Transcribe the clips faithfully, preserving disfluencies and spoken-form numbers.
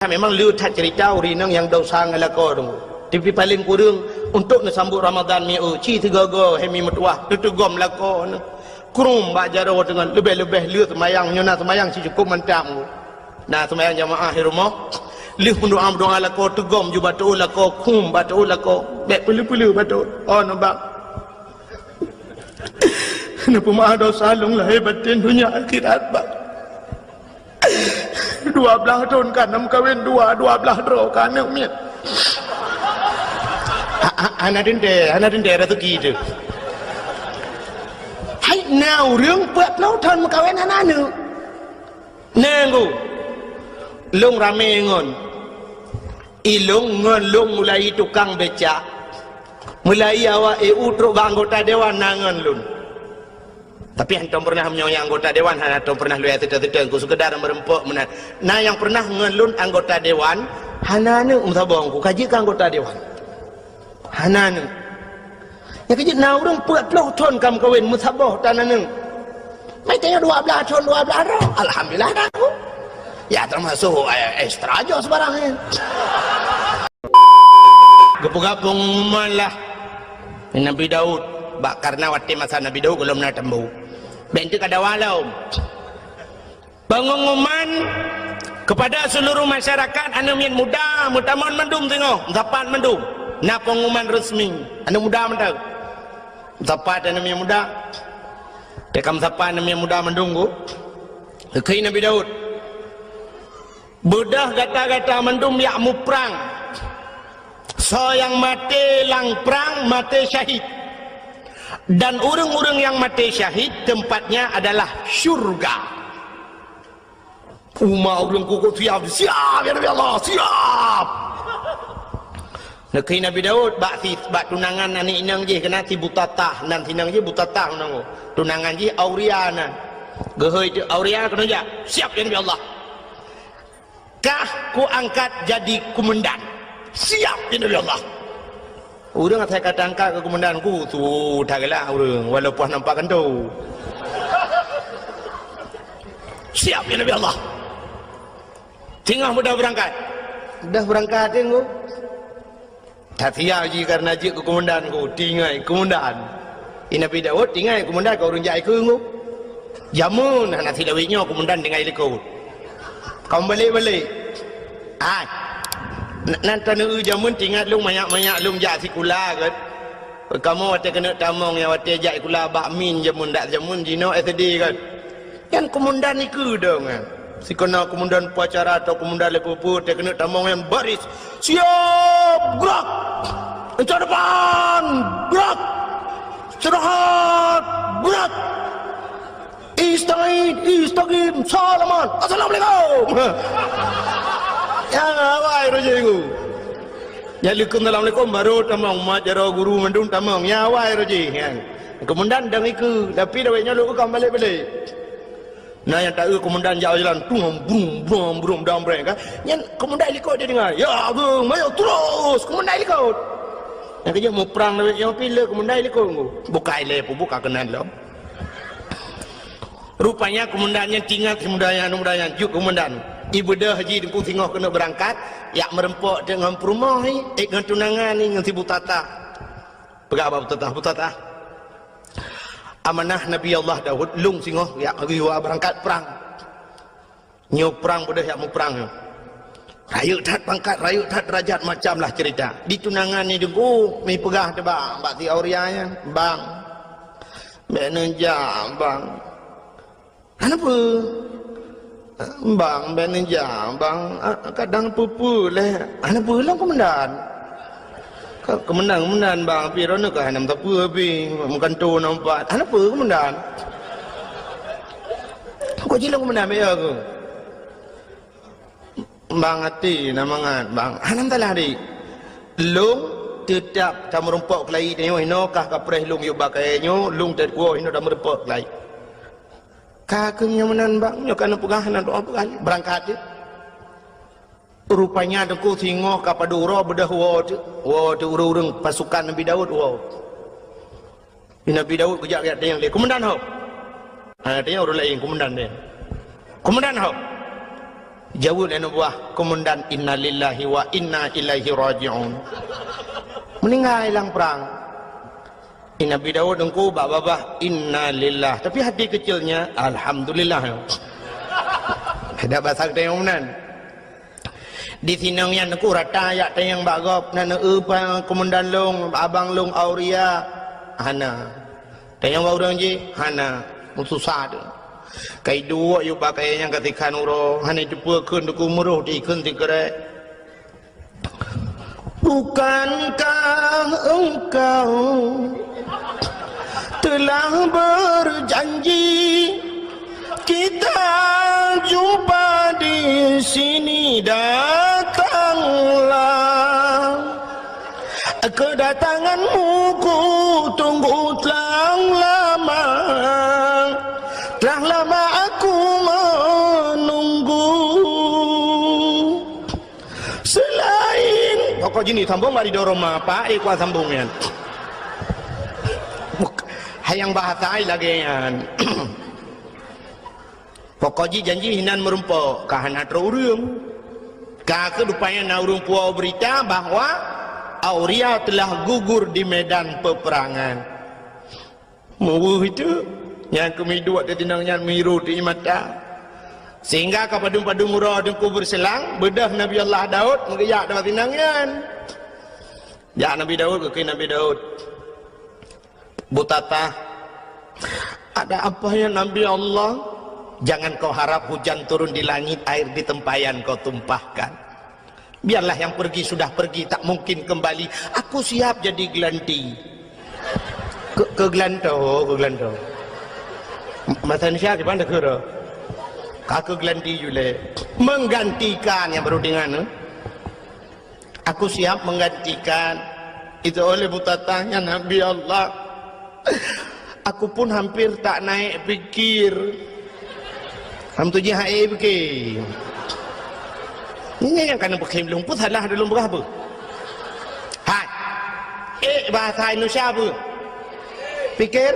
Memang le that cerita ureueng inong nyang desya ngon lakoe tu. Tapi paléng kureueng untuk neusambot Ramadhan mieu ci sigoe-goe hai mi meutuwah, neuteugom lakoe neuh. Krum bak jaroe teungoh, leubeh-leubeh le seumayang, nyoe na seumayang cukôp mantap. Na seumayang jamaah di rumoh, lheueh meudoa-meudoa lakoe teugom ju bak teuôt lakoe, krum bak teuôt lakoe, bèk peuleu-peuleu bak teuôt. Oh, nibak. Neupeumaaf desya lôn lahé batén donya akhirat, Bang. Dua blaih thon ka na meukawen dua, dua blaih droe ka aneuk miet. Ha, ha, hana teuntèe, hana teuntèe raseuki teuh. Hai na ureueng peuet ploh thon meukawen hana aneuk. Nanggu. Lôn ramé ngon. Ilôn ngon lôn mulai tukang becak. Mulai awak E U trok bak anggota dewan na ngon lôn. Tapi hantom pernah meunyoe nyang anggota dewan hana tom pernah lôn seutôt-seutôt, ku sekedar meureumpok meunan. Na nyang pernah ngon lôn anggota dewan, hana aneuk meusaboh ku ka jeuet keu anggota dewan. Hana aneuk. Nyang keujeuet na ureueng peuet ploh thon ka meukawen meusaboh tan aneuk. Mai tanyoe dua blaih thon, dua blaih droe. Alhamdulillah dah aku. Ya termasuk, eh, extra joh sebarang, eh. Geupeugah pengumuman lah Nabi Daud. Bak karena watèe masa Nabi Daud gohlom na tambu. Bèk teuk ka dawa lom. Pengumuman kepada seluruh masyarakat, aneuk miet muda meutamong mandum singoh, meusapat mandum. Na pengumuman resmi, aneuk muda mantong. Meusapat aneuk miet muda. Teuka meusapat aneuk miet muda mandum ku. Geukheun Nabi Daud. Beudôh gata-gata mandum jak muprang. Soe nyang maté lam prang, maté syahid. Dan ureueng-ureueng nyang maté syahid, tempatnya adalah syurga. Umat ureueng kukuh siap, siap, ya Nabi Allah, siap. Neukheun Nabi Daud bak si, bak tunangan aneuk inong jih, keunan si Butatah, nan si inong jih Butatah nan. Tunangan jih Auria nan. Geuhôi teuk Auria keunoe jak, siap, ya Nabi Allah. Kah kuangkat jadi kumandan. Siap, ya Nabi Allah. Ureueng asai ka tangkat keu kumandan ku, su tagalak ureueng, walaupun nampak kantô. Siap, ya Nabi Allah. Singoh beudôh beurangkat. Beudôh beurangkat, Teungku. That siap jih karena jeuet keu kumandan ku, tinggai kumandan. Di Nabi Daud tinggai kumandan keu ureueng jak ikeu ku. Jameun hana silawét nyoe kumandan tinggai likot. Ka meubalek-balek. Ai. N-, nan taneuk jameun teuingat lôn manyak-manyak lôn jak sikula kan. Kamoe watèe keuneuk tamong nyang watèe jak sikula bak min jameun dak jameun jinoe S D kan. Nyan kumandan ikeu dong, eh. Sikeuna kumandan upacara atau kumandan lé peue-peue, teuh keuneuk tamong nyan baris. Siap, gerak! Incat depan, gerak! Istirahat, gerak! Istagid, istagim, salaman, assalamualaikum! Nyan awai roh jih ku. Nyan leukeum assalamualaikum, baru tamong umat jaroe guru mandum tamong. Nyan awai roh jih, nyan. Kumandan dong ikeu, tapi dawet nyoe lôn ka balek-balek. Na nyang taeu kumandan jak jalan, tung, brum, brum, brum, dang breng, kan? Nyan kumandan likot dia dengar. Ya, Agung, maju terus, kumandan likot. Nyang keujeuet muprang lawét nyoe pih le kumandan likot ku. Bukai lé peubuka keunan lom. Rupanya kumandan nyan teuingat si muda nyan, muda nyan, jeuet kumandan. Ibeudôh jih Teungku singoh keuneuk beurangkat, jak meureumpok teuk ngon peurumoh ni, eh, ngon tunangan ni, ngon si Butatah. Peugah bak Butatah, Butatah. Amanah Nabi Allah Daud, lôn singoh jak geuyue beurangkat prang. Nyoe prang beudôh jak muprang nyoe. Rayeuk that pangkat, rayeuk that deurajat, macam lah cerita. Di tunangan ni Teungku, mi peugah teuh bak, bak si Auria nyan, "Bang, bèk neujak, Bang." "Hana peue." "Bang, bèk neujak, Bang. Ah, kadang peue-peue lé." "Hana peue lom, Komandan." "Ka-, Komandan, Komandan, Bang, pih droeneuh ka hana meusapeue pih, meugantoe na umpat." "Hana peue, Komandan." "Kok jilong, Komandan, bèk ya keuh." "Bang, até na mangat, Bang." "Hana masalah, Dik. Lôn teutap tameurumpok keulayi tanyoe, hinoe kah kapreh lôn yub bak kayèe nyoe, lôn teukuwoe hinoe tameurumpok keulayi." "Ka keuh nyoe meunan, Bang, nyoe ka neupeugah, na doa peugah lé." Beurangkat jih. Rupanya Teungku singoh ka padub uroe beudôh woe teuk, woe teuk ureueng-ureueng pasukan Nabi Daud woe. Nabi Daud geujak geutanyong lé, "Komandan ho?" Ha, tanyong ureueng laén, "Komandan deh." "Komandan ho?" Jaweueb lé aneuk buah komandan, "Innalillahi wa inna ilaihi raji'un." Meuninggai lam prang. Nabi Daud teungku bak babah, "Innalillah." Tapi hati kecilnya, "Alhamdulillah." Ada bahasa geutanyoe meunan. Di sinong nyan teungku rata jak tanyong bak gob, "Na neueu pa komandan lôn, abang lôn Auria?" Hana. Tanyong bak ureueng jih, hana. Meususah tu. Ka iduek yub bak kayée nyang ka sikhan uroe, hana jiteupeue kheun teungku, meuroh di kheun sikrek. Bukankah engkau telah berjanji kita jumpa di sini? Datanglah. Kedatanganmu ku tunggu telah lama, telah lama aku menunggu. Selain pokok jih sambung bak ridho Roma, Pak, eh, kuat sambung nyan. Buk-, hayang bahasa ai lagée nyan. Pokok jih janji hinan meurumpok, ka hana trok ureueng. Ka keuh rupanya na ureueng puwoe beurita bahwa Auria telah gugur di medan peperangan. Meuweuh itu, nyang keumiduek teutinong nyan miru di mata. Sehingga ka padum-padum uroe teungku beureuselang, beudôh Nabi Allah Daud meugeujak bak tinong nyan. Jak Nabi Daud, geukheun Nabi Daud. Butatah, ada apa ya Nabi Allah? Jangan kau harap hujan turun di langit, air di tempayan kau tumpahkan. Biarlah yang pergi sudah pergi, tak mungkin kembali. Aku siap jadi gelanti. Ke, keu geulantoe, keu geulantoe. Masa Indonesia di mana kira? Ka keu gelanti jule. Menggantikan yang baru dengan, eh? Aku siap menggantikan. Itu oleh butatahnya Nabi Allah. Aku pun hampir tak naik pikir. Ham tu jih hai pikir. Ini yang kana pikir belum pun salah dalam berapa? Hai. Eh, bahasa Indonesia apa? Pikir?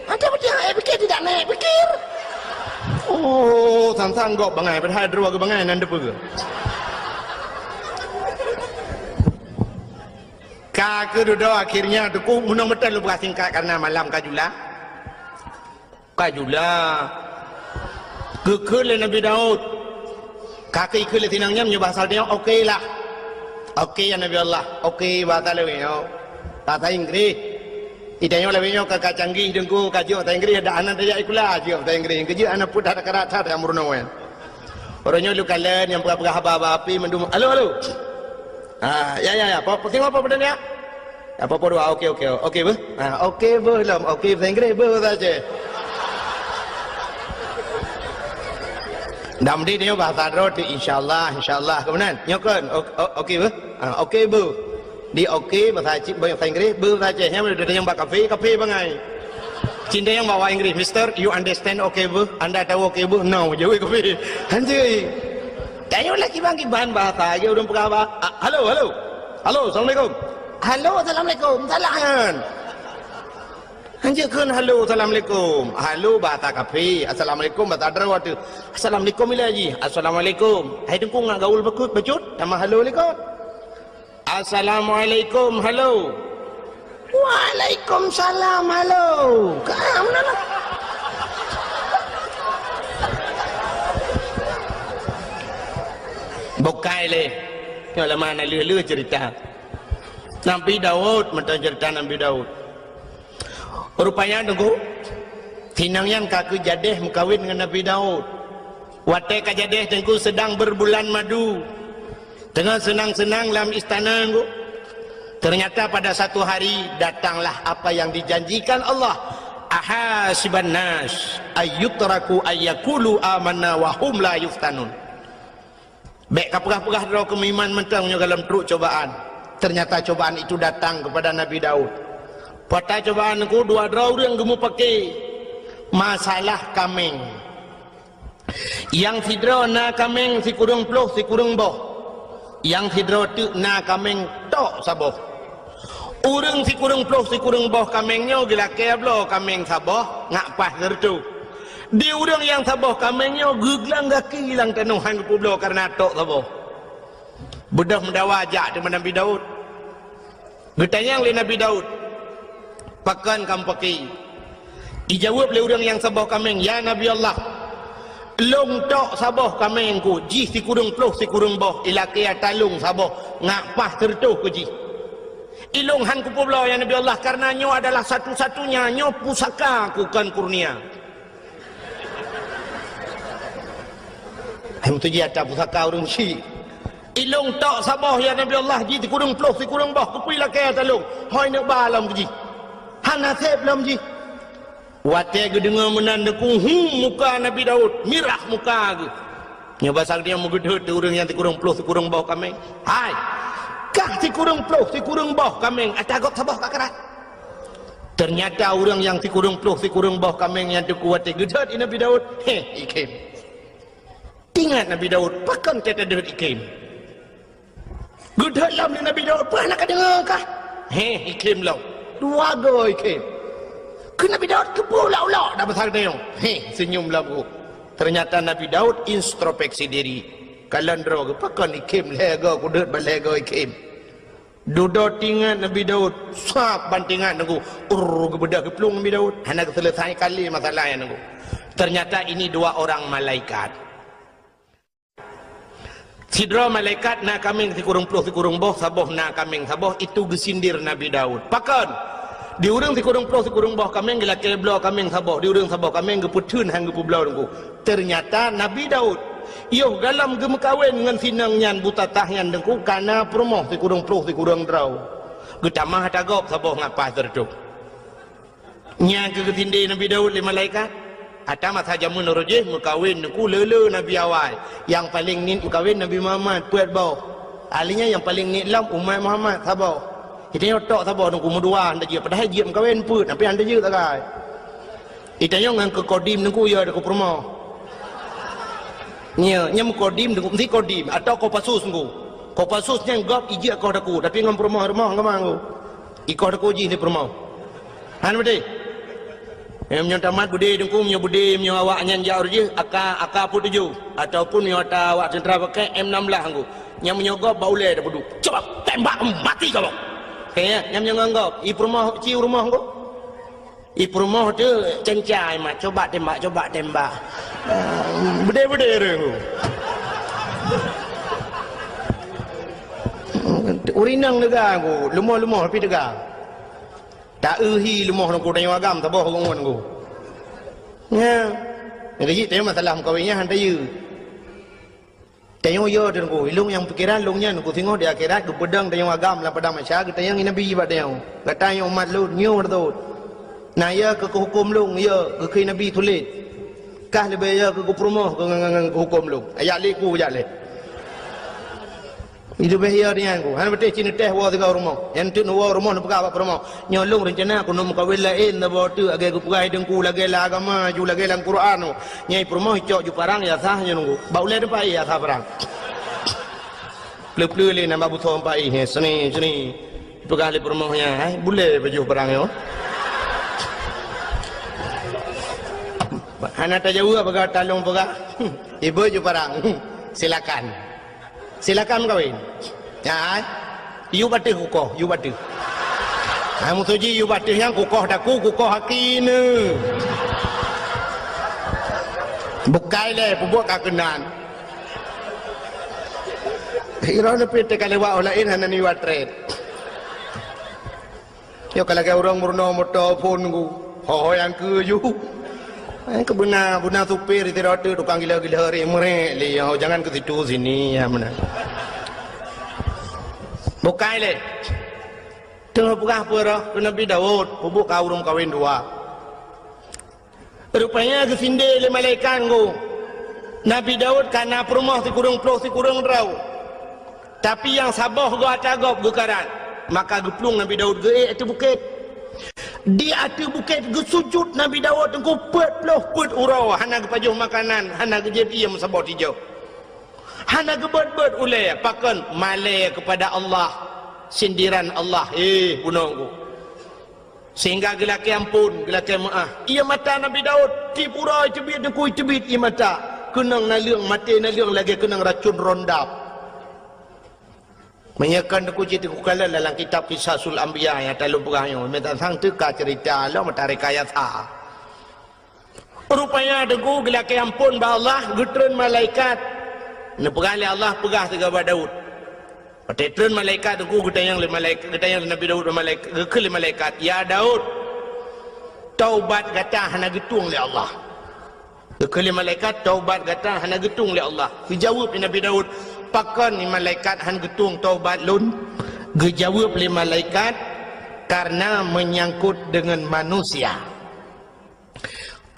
Ada betul hai pikir tidak naik pikir. Oh, sang-sang gop bangai padahal dua ke bangai nan depa. Ka keududoe akhirnya teungku, meunong meuteun lôn peugah singkat karena malam ka jula. Ka jula. Geukheun lé Nabi Daud. Ka keuh ikheun lé tinong nyan meunyoe bahasa Indonesia, "Oke lah." "Oke ya Nabi Allah." "Oke" bahasa lewat nyoe. Bahasa Inggris. Itanyoe lewat nyoe ka, ka canggih teungku, ka jeuet bahasa Inggris, dak hana tajak sikula, jeuet bahasa Inggris. Keujeuet hana pun that karat that nyang meurunoe. Uroe nyoe lôn kalon nyang peugah-peugah haba-haba api mandum, "Halo, halo." Ha, ya, ya, ya. Apa, apa, apa, apa, ya? Apa, apa dua? Oke, oke. Oke, beuh. Ha, oke, beuh, lom. Oke, bahasa Inggris, beuh, bahasa Aceh. Dak meusti nyoe bahasa droe tu, insyaallah, insyaallah. Kemudian, nyoe kan, o-, o-, oke, beuh. Ha, oke, beuh. Di oke, bahasa Aceh, bahasa Inggris, beuh, bahasa Aceh. Nyan udah tanyong bak kafe, kafe bangai. Cit tanyong bak Inggris, "Mister, you understand oke, beuh? Anda tahu oke, beuh?" "No," jaweueb kafe. Hanjeuet. Tanyoe lagi bang kiban bahasa, lagi ureueng peugah bah-, "Ah, halo, halo. Halo, assalamualaikum." "Halo, assalamualaikum." Salah nyan. Hanjeuet kheun halo, assalamualaikum. Halo bahasa kafe, assalamualaikum bahasa droe tu. Assalamualaikum ila ji. Assalamualaikum. Hai teungku ngat gaul bakut bacut, nama halo likot. Assalamualaikum, halo. Waalaikumsalam, halo. Ka meunan lah. Bukai lé. Nyoe lama na leuh-leuh cerita. Nabi Daud, mantong cerita Nabi Daud. Rupanya teungku, tinong nyan ka keuh jadeh meukawen ngon Nabi Daud. Watée ka jadeh teungku sedang berbulan madu. Teungoh seunang-seunang lam istana teungku. Ternyata pada satu hari datanglah apa yang dijanjikan Allah. "Ahasiban nas ayyutraku ayyakulu amanna wa hum la yuftanun." Bék kapeugah-peugah droe keu meuiman mantong nyoe gohlom trok cobaan. Ternyata cobaan itu datang kepada Nabi Daud. Pada cobaan teungku dua droe ureuëng geumupake masalah kaméng. Nyang sidroe na kaméng sikureueng ploh sikureueng boh. Nyang sidroe teuk na kaméng tok saboh. Ureuëng sikureueng ploh sikureueng boh kaméng nyoe geulakée bloe kaméng saboh ngat paih sireutôh. Di ureuëng nyang saboh kaméng nyoe geuglang gaki lam tanoh hán geupeubloe kareuna tok saboh. Beudôh meudawa jak teuma Nabi Daud. Geutanyong lé Nabi Daud, "Pakon kamoe paké?" Ijaweueb lé ureuëng nyang saboh kaméng, "Ya Nabi Allah, lôn tok saboh kaméng ku, jih sikureueng ploh sikureueng boh, ilakée ata lôn saboh, ngat paih sireutôh keu jih. Ilôn hán kupeubloe, ya Nabi Allah, kareuna nyoe adalah satu-satunya, nyoe pusaka ku kon kurnia." Hai meutuji ata pusaka ureuëng syik. "Ilôn tok saboh, ya Nabi Allah, jih sikureueng ploh sikureueng boh, keupeue ilakée ata lôn? Hôi neuk ba lom keu jih. Hana seb lom jih." Watée geudeungoe meunan Teungku, hu, muka Nabi Daud, mirah muka geuh. Nyoe basa geutanyoe meugeudeuet di ureuëng nyang sikureueng ploh sikureueng boh kaméng. "Hai, kah sikureueng ploh sikureueng boh kaméng, ata gob saboh ka karat." Teunyata ureuëng nyang sikureueng ploh sikureueng boh kaméng nyan Teungku watée geudeuet i Nabi Daud, heh, ikhém. Ingat Nabi Daud, pakon teudeut ikhém. Geudeuet lom lé Nabi Daud, "Peue hana kadeungoe kah?" "Heh, ikhém lom." Dua goe ikhém. Keu Nabi Daud keupeue ulok-ulok dak basa geutanyoe? "Heh, seunyum lom." Teunyata Nabi Daud introspeksi diri. Kalon droe geuh, "Pakon ikhém lhée goe, kudeuet ban lhée goe ikhém." Dudoe tingat Nabi Daud, sab ban tingat Teungku, urr, geubeudôh geuplueng Nabi Daud, hana geuseuleusai kali masalah nyan Teungku. Teunyata ini dua orang malaikat. Sidroe malaikat na kaméng sikureueng ploh sikureueng boh, saboh na kaméng saboh, itu geusindir Nabi Daud. Pakon? Di ureuëng sikureueng ploh sikureueng boh kaméng geulakée bloe kaméng saboh, di ureuëng saboh kaméng geupeutheun hán geupeubloe Teungku. Teunyata Nabi Daud, yoh galom geumeukawen ngon si inong nyan buta tah nyan Teungku, kana peurumoh sikureueng ploh sikureueng droe. Geutamah ata gob saboh ngat paih sireutôh. Nyan keuh geusindé Nabi Daud lé malaikat. Ata masa jameun uroe jih meukawen Teungku le-le nabi awai. Nyang paleng niet meukawen Nabi Muhammad, peuet boh. Ahli nyan nyang paleng niet lom umat Muhammad, saboh. Geutanyoe tok saboh Teungku, meudua hana jeuet, padahai jeuet meukawen peuet, tapi hana jeuet sagai. Geutanyoe ngon keu kodim Teungku, ya, keu peurumoh. Nyo, nyo meukodim Teungku, meusti kodim atau Kopassus Teungku. Kopassus nyan gob ijeuet koh daku, tapi ngon peurumoh-rumoh ngon ma Teungku. Ikoh daku jih lé peurumoh. Hana beutôi? Eh, meunyoe tamat beudé Teungku, meunyoe beudé, meunyoe awak nyan jak uroe jih, AK, AK peuet tujoh. Ataupun meunyoe ata awak teuntra pakai M enam belas Teungku. Nyan meunyoe gob bak ulée tapeuduek. Coba tembak mati kamoe. Oke, ya, nyan meunyoe ngon gob. I peurumoh, ci u rumoh Teungku. I peurumoh teuh cencai mat, coba tembak, coba tembak. Beudé-beudé ureuëng. Ureuëng inong teuga Teungku, leumoh-leumoh tapi teuga. Ta-eu hi leumoh Teungku, tanyoe agam saboh ureuëng ngon Teungku. Nya. Jadi tanyoe masalah meukawen nyan han tayue. Tanyoe yo Teungku, ilong nyang pikeran lôn nyan Teungku, singoh di akhirat geupeudong tanyoe agam lam padang mahsyar, geutanyong i Nabi bak tanyoe, "Gata nyoe umat lôn, nyoe beutôi. Na yo keu keuhuköm lôn, yo keu Nabi tuléh. Kah leubeh yo keu peurumoh keu ngon, ngon, ngon keuhuköm lôn." Ayat lé ku jak lé. Leubeh yo nyan Teungku. Hana beutôi cit neutéh woe sigoe rumoh. Nyang teuk neuwoe rumoh neupeugah bak peurumoh, "Nyoe lôn reuncana keuneuk meukawen laén saboh teuk, lagée geupeugah Teungku, lagée lam agama ju, lagée lam Quran." Nyai peurumoh icok ju parang, ya sah nyoe Teungku. Bak ulée teumpat ya sah parang. Pleu-pleu lé nambah busoe teumpat, eh, seni, seni. Peugah lé peurumoh nyan, "Hai, bulée baju parang nyoe." Hana tajaweueb peugah talong peugah. Ibu ju parang. Silakan. Silakan meukawen. Ya, ai. Yub ateueh kukoh, yub ateueh. Hai meutuji yub ateueh nyang kukoh daku, kukoh aki neu. Bukai lé, peubuet ka keunan. Iroh leupie teuka lewat orang laén hana niwa tret. Yo ka lagée ureuëng meurunoe moto phon Teungku. Ho-ho nyang keu ju. Eh, keu beuna, beuna supir di rot tukang gila-gila ri meurek lé, yo, jangan ke situ sini, ya, beuna. Bukai lé. Teungoh peugah peue roh keu Nabi Daud, peubuet ka ureuëng kawen dua. Rupanya geusindé lé malaikat Teungku. Nabi Daud ka na peurumoh sikureueng ploh sikureueng droe. Tapi nyang saboh goe atra gob geukarat. Maka geuplueng Nabi Daud geuék ateueh bukét. Di ateueh bukét geusujut Nabi Daud Teungku peuet ploh peuet uroe, hana geupajoh makanan, hana geujieb ié meusaboh tijoh. Hana geubeuet-beuet ulée, pakon? Malée keupada Allah, sindiran Allah, eh, bunoe Teungku. Sehingga geulakée amphon, geulakée meuáh. Ié mata Nabi Daud, tiep uroe teubiet, Teungku, teubiet ié mata. Keunong naleueng, maté naleueng lagée keunong racun rondap. Meunyoe kon Teungku cit Teungku kalon dalam kitab Qisasul Anbiya nyang ka lôn peugah nyoe, meutasang teuka ceurita lom meutareka yasa. Rupanya Teungku geulakée amphon bak Allah, geutreun malaikat. Neupeugah lé Allah, peugah sigoe bak Daud. Watée treun malaikat Teungku, geutanyong lé malaik-, geutanyong lé Nabi Daud, malaik-, geukheun lé malaikat, "Ya Daud, taubat gata hana geutueng lé Allah." Geukheun lé malaikat, "Taubat gata hana geutueng lé Allah." Geujaweueb lé Nabi Daud, "Pakon ni malaikat han geutueng taubat lôn?" Geujaweueb lé malaikat, "Karena menyangkut dengan manusia."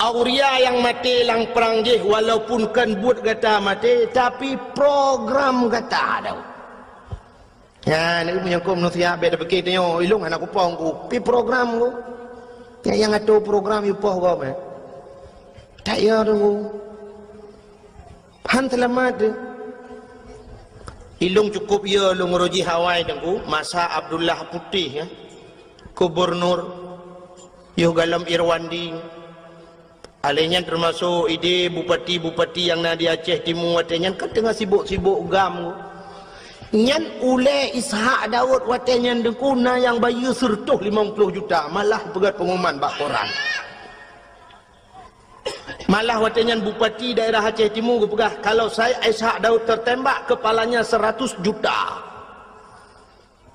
Auria nyang maté lam prang jih, walaupun kon buet gata maté, tapi program gata ada. Nyan, meunyoe kon manusia, bék tapike tanyoe, ilong hana kupong ku, pi program ku. Nyang, nyang atur program yue poh gob, eh. Tak ya tu. Han seulamat tu. Ilong cukup ya lôn uroe jih awai Teungku, masa Abdullah Putih, ya. Gubernur, yoh galom Irwandi. Alèh nyan teumasok idéh bupati-bupati nyang na di Aceh Timu watèe nyan ka teungoh sibok-sibok gam. Nyan ulèe Ishak Daud watèe nyan Teungku na nyang bayeue seureutôh limong ploh juta, malah peugöt pengumuman bak koran. Malah watèe nyan bupati daerah Aceh Timu geupeugah, kalau saya Ishak Daud tertembak, kepalanya seratus juta.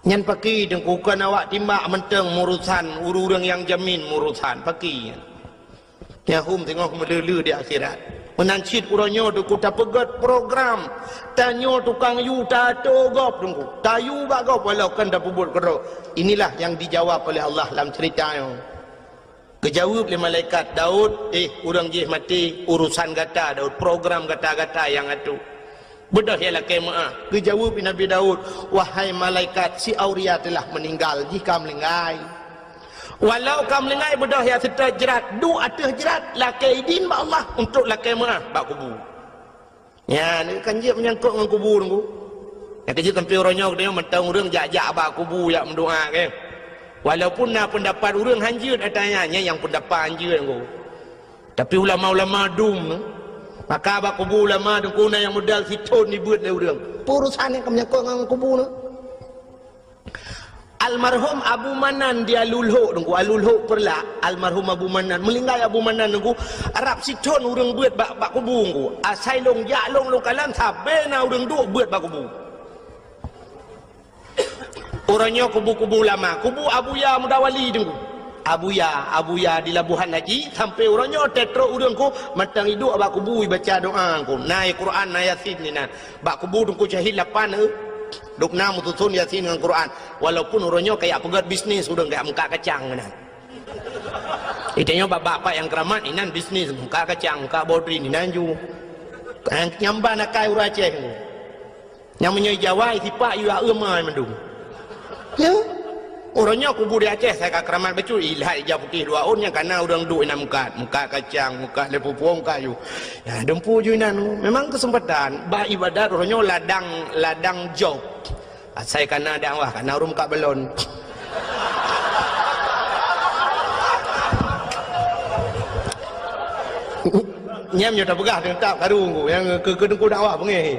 Nyan pakri Teungku, kon awak timbak mantong meurusan, ureueng-ureueng nyang jamin meurusan, pakri nyan. Nyan hom teungoh meuleu-leu di akhirat. Meunan cit uroe nyoe Teungku tapeugöt program, tanyoe tukang yue tato gob Teungku, tayue bak gob walau kon tapeubuet keudroe. Inilah yang dijawab oleh Allah lam ceurita nyoe. Geujaweueb lé malaikat, "Daud, eh, ureueng jih maté, urusan gata, Daud, program gata-gata nyang atoe. Beudôh ya lakèe meu'ah." Geujaweueb lé Nabi Daud, "Wahai malaikat, si Auria telah meninggal, jih ka meuninggai. Walau ka meuninggai, beudôh ya seutôt jrat, duek ateueh jrat, lakèe idin bak Allah untuk lakèe meu'ah bak kubu." Nyan, kan jeuet meunyangkot ngon kubu Teungku. Nyang keujeuet sampoe uroe nyoe geutanyoe mantong ureueng jak-jak bak kubu jak meudoa, kan. Walaupun na peundapat ureueng hanjeuet ata nyan, nyan nyang peundapat hanjeuet Teungku. Tapi ulama-ulama dum, maka bak kubu ulama Teungku na nyang modal sithon dibeuet lé ureueng. Peue urusan nyang ka meunyangkot ngon kubu nyoe? Almarhum Abu Manan di Alulhok Teungku, Alulhok Peureulak, almarhum Abu Manan, meuninggai Abu Manan Teungku, rab sithon ureueng beuet bak, bak kubu Teungku. Asai lôn jak lôn, lôn kalon sabe na ureueng duek beuet bak kubu. Uroe nyoe kubu-kubu ulama, kubu Abuya Mudawali Teungku. Abuya, Abuya di Labuhan Haji, sampoe uroe nyoe teutrok ureueng Teungku, mantong iduek bak kubu ibaca doa Teungku. Na Quran, na Yasin inan. Bak kubu Teungku Syahid lapan, eh. Dum na meususon Yasin ngon Quran. Walaupun uroe nyoe kajak peugöt bisnis ureueng kajak meukat kacang inan. Itanyoe bak-bak nyang keuramat inan bisnis meukat kacang, meukat bodrin inan ju. Nyang ban akai ureueng Aceh. Nyang meunyoe Jawa sipak yue aeu mai mandum. Ya. Uroe nyoe kubu di Aceh asai ka keuramat bacut, ilhat ija putéh dua ôn nyang kana ureueng duek inan meukat, meukat kacang, meukat lé pupueng, meukat ju. Nah, dumpeue ju inan. Memang keuseumpatan bak ibadat uroe nyoe ladang, ladang job. Asai kana dakwah, kana ureueng meukat balon. Nyan meunyoe tapeugah teutap karu Teungku, nyang keu, keu Teungku dakwah beungéh.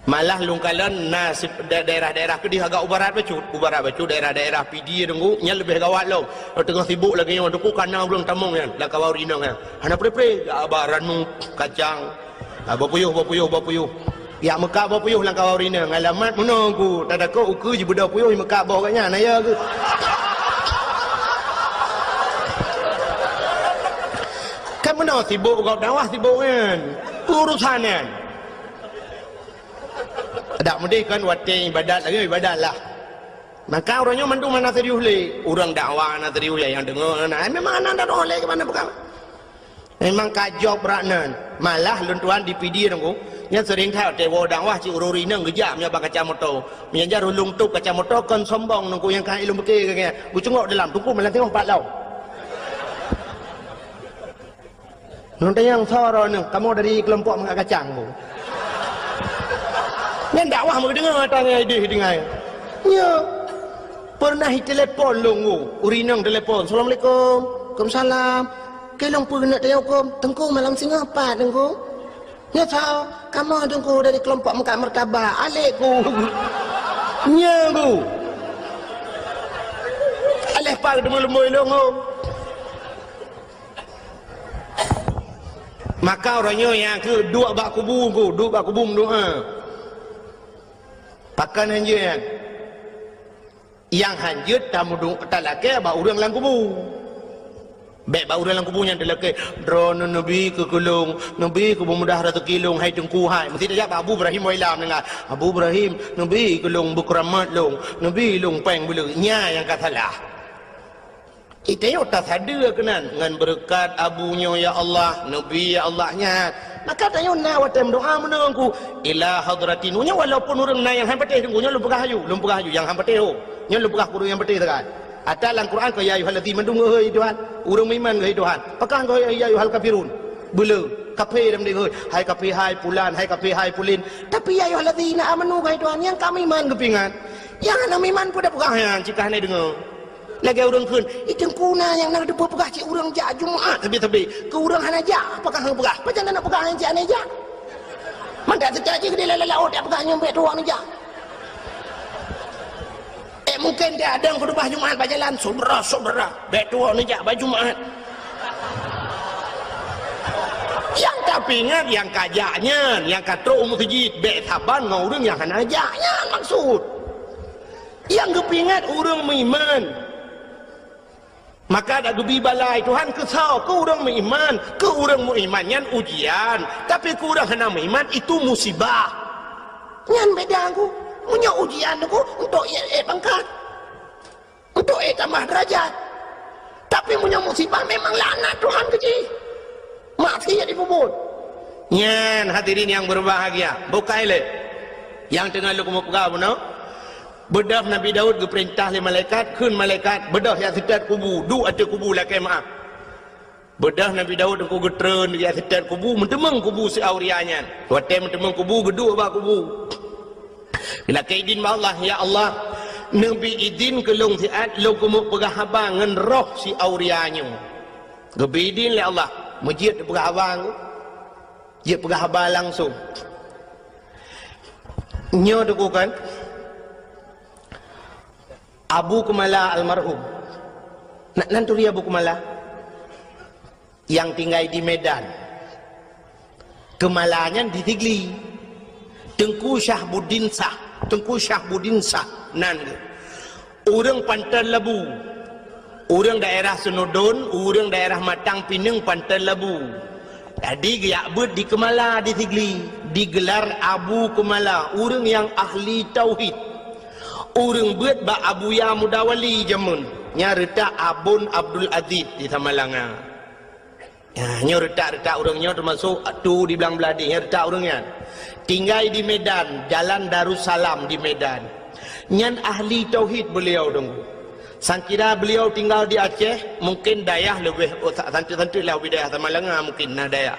Malah lôn kalon na si-, da-, daerah-daerah keudéh agak u barat bacut, u barat bacut daerah-daerah Pidie Teungku, nyan leubeh gawat lom. Teungoh sibok lagèe nyoe Teungku, kana ureueng tamong nyan, lam kawan inong nyan. Hana pré-pré, jak ba ranup, kacang. Ah, bapuyôh, bapuyôh, bapuyôh. Jak meukat bapuyôh lam kawan inong, alamat meunoe Teungku, tatakot ukeue jibeudôh puyôh meukat boh gobnyan, na ya keuh. Kan meunoe sibok gob dakwah sibok nyan. Urusan nyan. Dak meudeh kan watèe ibadat lagèe ibadat lah. Maka uroe nyoe mandum hana serius lé. Ureueng dakwah hana serius lé, nyang deungö hana. Ai memang hana dakwah lé keu mana peugah. Memang ka job brat nyan. Malah lôn tuan di Pidie Teungku, nyan sering that watèe woe dakwah cit ureueng inong geujak meunyoe bak kaca moto. Meunyoe jar ulôn tôp kaca moto kon sombong Teungku nyang ka ilôn pike keu nyan. Geucungok dalam Teungku malah teungoh pat lom. Nyoe tanyong soe droeneuh, kamoe dari keulompok meukat kacang bu. Nyan dakwah meudeungoe ata ngon idéh tinggai. Nyo. Pernah itelepon lôn, ureueng inong telepon, "Assalamualaikum." "Waalaikumsalam." "Keu lôn peue keuneuk tanyong huköm?" "Teungku, malam singoh pat, Teungku." "Nyoe soe?" "Kamoe, Teungku, dari kelompok meukat martabak." "Alek ku." "Nyoe ku." "Alek pat teumé lumbôi lôn, oh." Maka uroe nyoe nyang keu duek bak kubu ku, duek bak kubu meudoa. Pakon hanjeuet nyan? Nyang hanjeuet tameudoa talakée bak ureueng lam kubu. Bék bak ureueng lam kubu nyan talakée, "Droeneuh neubi keu keu lôn, neubi keu beumudah raseuki lôn, hai Teungku hai." Meusti tajak bak Abu Ibrahim Woyla meuninggai, "Abu Ibrahim, neubi keu lôn beukeuramat lôn, neubi lôn péng beuleueh." Nyan nyang ka salah. Itayok tasadeue keunan ngon beureukat abu nyoe, ya Allah, neubi, ya Allah, nyan. Maka tanyoe na watée meudoa meunoe ku, ila hadratin. Nyoe walaupun ureueng na nyang han patéh, Teungku, nyoe lôn peugah aju, lôn peugah aju, nyang han patéh ho. Nyoe lôn peugah keu ureueng nyang patéh sagai. Ata lam Quran keu ya ayyuhallazina, mandum geuhôi Tuhan. Ureueng meuiman geuhôi Tuhan. Pakon geuhôi ya ayyuhal kafirun? Beuleu. Kafé lam deh geuhôi. Hai kafé hai pulan, hai kafé hai pulin. Tapi ya ayyuhallazina amanu geuhôi Tuhan, nyang ka meuiman geupeuingat. Nyang hana meuiman peue tapeugah nyan, cit ka hana deungoe. Lagée ureueng kheun, "Ih, Teungku, na nyang na teupeue peugah cit ureueng jak Jumat sabe-sabe. Keu ureueng hana jak, pakon hana peugah? Pajan na peugah nyang cit hana jak?" Mangat teuka jih keudeh lam laôt jak peugah nyoe bék tuwoe neujak. Eh, mungken dia ada khutubah Jumat bak jalan, "Syedara-syedara, bék tuwoe neujak bak Jumat." Nyang tapeuingat nyang ka jak nyan, nyang ka trok u meuseujid, bék saban ngon ureueng nyang hana jak nyan maksud. Nyang geupeuingat ureueng meuiman. Maka dak geubi bala lé Tuhan keu soe? Keu ureueng meuiman. Keu ureueng meuiman nyan ujian, tapi keu ureueng hana meuiman itu musibah. Nyan beda ku. Meunyoe ujian ku untuk ék pangkat, untuk ék tamah deurajat. Tapi meunyoe musibah memang laknat Tuhan keu jih. Maksiat jipeubuet. Nyan hadirin nyang beubahgia, bukai lé nyang teungoh lôn keumeung peugah bunoe. Beudôh Nabi Daud geupeurintah lé malaikat, kheun malaikat, "Beudôh jak seutôt kubu, duek ateueh kubu lakée meuáh." Beudôh Nabi Daud teungku geutreun jak seutôt kubu, meuteumeung kubu si Auria nyan. Watée meuteumeung kubu, geuduek bak kubu. Geulakée idin bak Allah, "Ya Allah, neubi idin keu lôn siat lôn keumeung peugah haba ngon roh si Auria nyoe." Geubi idin lé Allah, meujeuet peugah haba nyoe. Jeuet peugah haba langsong. Nyoe teungku kan, Abu Keumala almarhum. Na, nan turi Abu Keumala? Nyang tinggai di Medan. Keumala nyan di Sigli. Teungku Syahbuddin Syah. Teungku Syahbuddin Syah nan geuh. Ureuëng Panton Labu. Ureuëng daerah Seunudon, ureuëng daerah Matang Pineung Panton Labu. Jadi geujak beuet di Keumala di Sigli, digelar Abu Keumala, ureuëng nyang ahli tauhid. Ureuëng beuet bak Abuya Muda Wali jameun, nyang reutak Abon Abdul Aziz di Samalanga. Ya, nyoe reutak-reutak ureuëng nyoe teumasok tu di Blang Bladeh, nyoe reutak ureuëng nyan. Tinggai di Medan, Jalan Darussalam di Medan. Nyan ahli tauhid beliau teungku. Sangkira beliau tinggal di Aceh, mungkin dayah leubeh, oh, sa-, santeuk-santeuk lah wilayah Samalanga mungkin na dayah.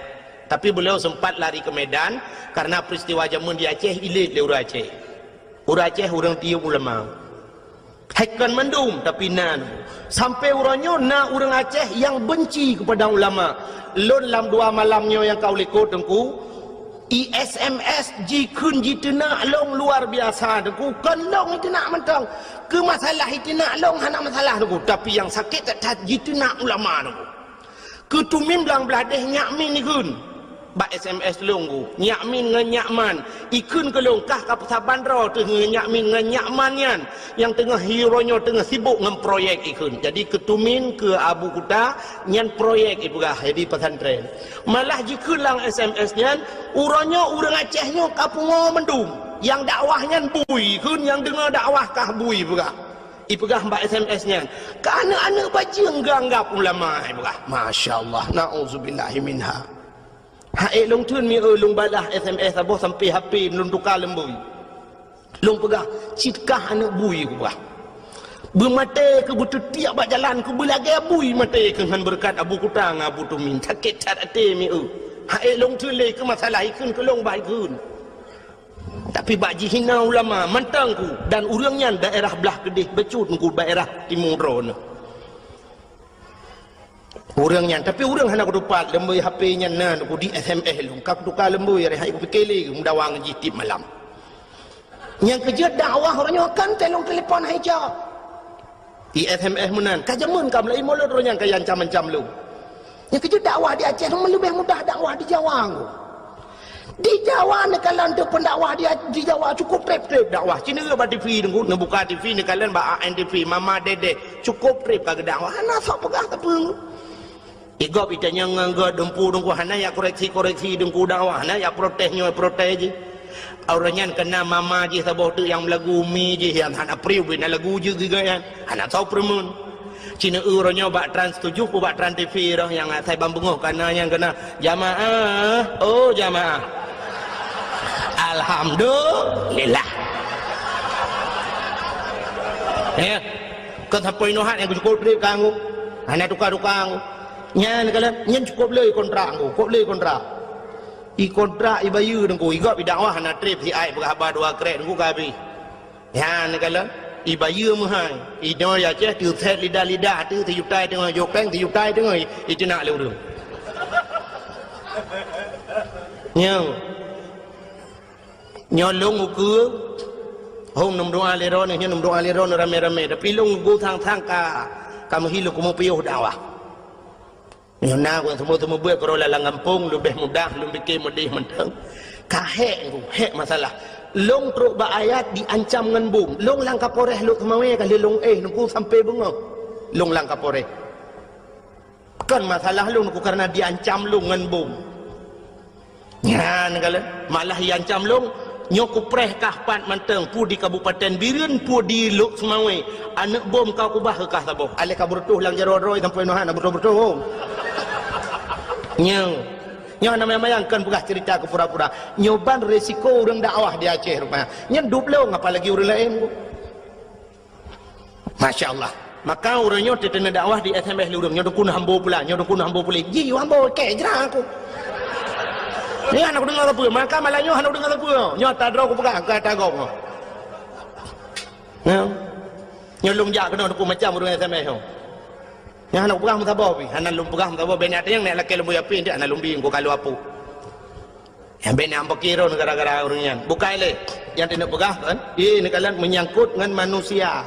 Tapi beliau sempat lari ke Medan karena peristiwa jameun di Aceh, ilét lé ureuëng Aceh. Ureuëng Aceh ureuëng tiep ulama. Hai kon mandum, tapi na. Sampai uroe nyoe na ureuëng Aceh nyang benci kepada ulama. Lôn lam dua malam nyoe nyang ka u likot teungku, i S M S jikheun jiteunak lôn luar biasa teungku. Kon lôn jiteunak mantong. Keu masalah jiteunak lôn hana masalah teungku, tapi nyang sakét that-that jiteunak ulama teungku. Keu tumin Blang Bladeh Nyak Min ikheun. Bak S M S lôn ku, Nyak Min ngon Nyak Man. Ikheun keu lôn kah ka peusaban droe teuh ngon Nyak Min ngon Nyak Man nyan, nyang teungoh hi uroe nyoe teungoh sibok ngon proyek ikheun. Jadi keu tumin keu Abu Kuta nyan proyek ipeugah jadi pesantren. Malah jikheun lam S M S nyan, uroe nyoe ureuëng Aceh nyoe ka pungoe mandum. Nyang dakwah nyan bui ikheun, nyang deungoe dakwah kah bui peugah. Ipeugah bak S M S nyan, "Keu aneuëk-aneuëk bajeueng geuanggab ulama," ipeugah. Masya Allah, na'udzubillahi minha. Hai lôn theun mi eu lôn balah S M S saboh sampai H P lôn tuka lom bui. Lôn peugah, "Cit kah aneuëk bui," kupeugah. "Beumaté keu beuteutiek bak jalan keu beulagée bui maté keu ngon beureukat Abu Kuta ngon Abu Tumin. Sakét that até mi eu." Hai lôn theun lé keu masalah ikheun keu lôn bah ikheun. Tapi Pih bak jihina ulama mantong ku, dan ureuëng nyan daerah blah keudeh bacut ku daerah timu droeneuh. Ureuëng nyan, tapi ureuëng hana kutupat, leumboi H P nyan na ku di S M S lom, ka kutuka leumboi, hari hai kupike lé, meudawa ngon jih tiep malam. Nyang keujeuet dakwah uroe nyoe kan telong telepon hai cok. I S M S meunan, ka jameun ka meulai mulod uroe nyan ka ancam-ancam lom. Nyang keujeuet dakwah di Aceh leubeh mudah dakwah di Jawa ngku. Di Jawa neukalon teuh pendakwah di, di Jawa cukup treb-treb dakwah. Cina bak T V ngku, neubuka T V neukalon bak A N T V, Mama Dede, cukup treb ka geudakwah. Hana sok peugah sapeue ngku. Igob itanyong ngon geuh dumpu dengku hana yak koreksi-koreksi dengku dakwah, hana yak protes nyoe protes jih. Awak nyan kena mama jih saboh teuk nyang meulagu mi jih nyang hana priu bina lagu jih giga nyan. Hana tau peureumeun. Cina uroe nyoe bak Trans tujuh ku bak Trans T V roh nyang asai bang beungoh kana nyang kena jamaah, oh jamaah. Alhamdulillah. Ya. Kan sampai nuhat yang cukup treb kanggo. Hana tukar-tukar. Nyan kalau nyan cukup le kontrak ngku, cukup le kontrak. I kontrak i bayeue ngku, i gob i dakwah hana treb si ai peugah haba dua krek ngku ka habéh. Nyan kalau i bayeue meuhai, i noe ya ceh tu set lidah-lidah tu si jutai teungoh jopeng si jutai teungoh i, i teunak le ureuëng. Nyan. Nyoe lôn ukeue, hom neumeudoa lé droeneuh, nyoe neumeudoa lé droeneuh ramé-ramé, tapi lôn ukeue sang-sang ka, ka meuhi lôn keumeupiyôh dakwah. Nyoe na ku seumeubeuet keudroe lam gampông, leubeh mudah lôn pike meudeh mantong. Ka hék ku, hék masalah. Lôn trok bak ayat diancam ngon bom. Lôn lam Kapolres Lhokseumawe ka lheueh lôn éh nungku sampoe beungoh. Lôn lam Kapolres. Kon masalah lôn ku kareuna diancam lôn ngon bom. Nyan galak malah iancam lôn, nyoe kupreh kah pat mantong, peue di Kabupaten Bireuen, peue di Lhokseumawe, aneuëk bom ka kubah keu kah saboh. Aleh ka beureutoh lam jaroe droe sampoe noh hana beureutoh-beureutoh. Nyoe, nyoe hana mayang-mayang kon peugah ceurita keu pura-pura. Nyoe ban resiko ureuëng dakwah di Aceh rupanya. Nyan dup lôn apalagi ureuëng laén. Masya Allah. Maka ureuëng nyoe teuteuna dakwah di S M S lureueng, nyoe dukun hambo pula, nyoe dukun hambo pula. Ji hambo kek jra aku. Nyoe hana kudeungoe sapeue, maka malam nyoe hana kudeungoe sapeue. Nyoe tadroe kupeugah, ka tagong. Nyoe. Nyoe lôn jak keunoe dukun macam ureuëng S M S nyoe. Nyoe hana kupeugah meusaboh pih, hana lôn peugah meusaboh, bèk nyan nyang nèk lakée lôn buya pih, hana lôn bi, engko ka lôn apuk. Nyang bèk na ampokiro gara-gara ureuëng nyan. Bukai lé. Nyang teuneuk peugah kan? Ié neukalon meunyangkot ngon manusia.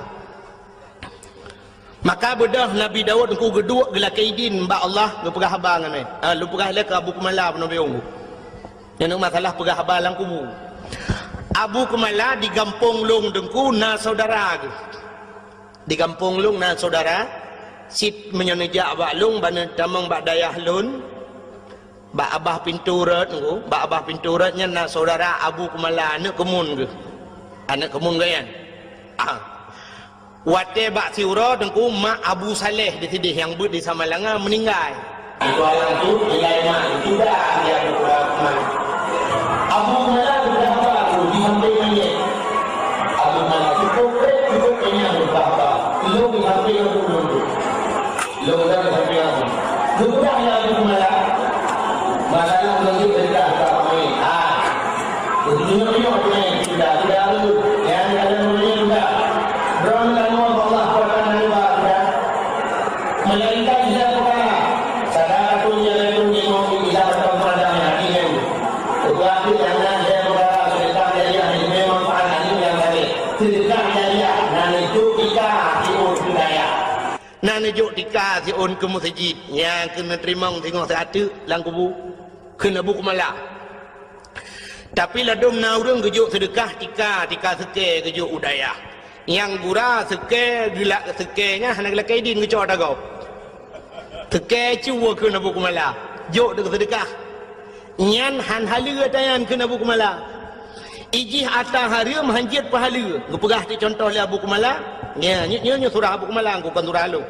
Maka beudôh Nabi Daud engku geuduek geulakée idin bak Allah geupeugah haba ngon nyan. Ha, lôn peugah lé keu Abu Kumala peunoh biong. Nyan masalah peugah haba lam kubu. Abu Kumala di gampông lôn teungku na saudara geuh. Di gampông lôn na saudara, sit meunyoe neujak bak lôn bak neutamong bak dayah lôn, bak abah pintoe rot ngku, bak abah pintoe rot nyan na saudara Abu Kumala, aneuëk keumun geuh. Aneuëk keumun geuh nyan. Ah. Watée bak siuroe teungku mak Abu Saleh di sideh nyang beuet di Samalanga meuninggai. Itu alam tu, nilai mak itu dah dia berkurang mak. Abu Kumala sudah apa tu di samping mayat. Abu Kumala cukup berat, cukup kenyang berapa. Lu di samping aku dulu. Lôn dah sampai aku. Geupeugah lé Abu Kumala, masalah meunyoe teuka ka peumain. Ha. Meunyoe-nyoe peumain, sudah, sudah tu. Nyang dalam dunia sudah. Droe tanoh Allah, kuasa nanggroe sudah. Melainkan dia peukara. Sadaka tu dia lalu di mau di dalam tempat yang hati yang. Tetapi jangan dia peukara, sedekah jariah yang memang pahala yang tadi. Sedekah jariah, nan itu kita tipu budaya. Na neujok tika siôn keu meuseujid nyang keuneuk teurimong singoh siateuk lam kubu kheun Abu Kumala. Tapi ladôm na ureuëng geujok seudeukah tika, tika seukée geujok u dayah. Nyang gura seukée geulak seukée nyan hana geulakée idin geucok ata gob. Seukée cue kheun Abu Kumala, jok deuk seudeukah. Nyan han haleue ata nyan kheun Abu Kumala. Ijih ata hareuem han jeuet peuhaleue. Geupeugah ti contoh lé Abu Kumala. Nya, nyoe, nyoe, nyoe surah Abu Kumala, kon surah lôn.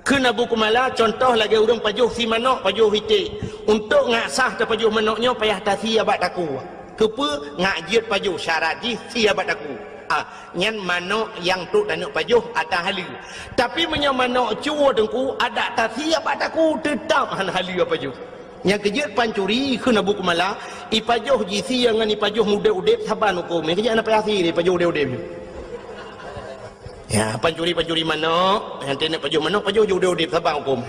Kheun Abu Kumala, contoh lagée ureuëng pajoh si manok, pajoh iték. Untuk ngak sah tapajoh manok nyoe payah tasie bak takue. Keupeue ngak jeuet pajoh syarat jih sie bak takue. Ah, nyan manok nyang trok taneuk pajoh ata haleue. Tapi meunyoe manok cue teungku, adak tasie bak takue, teutab han haleue pajoh. Nyang keujeuet pancuri kheun Abu Kumala, ipajoh jisi ngon ipajoh udeb-udeb saban hukôm. Nyang keujeuet hana payah si ipajoh udeb-udeb. Ya, pancuri-pancuri manok, nyang keuneuk pajoh manok, pajoh udeb-udeb saban hukôm.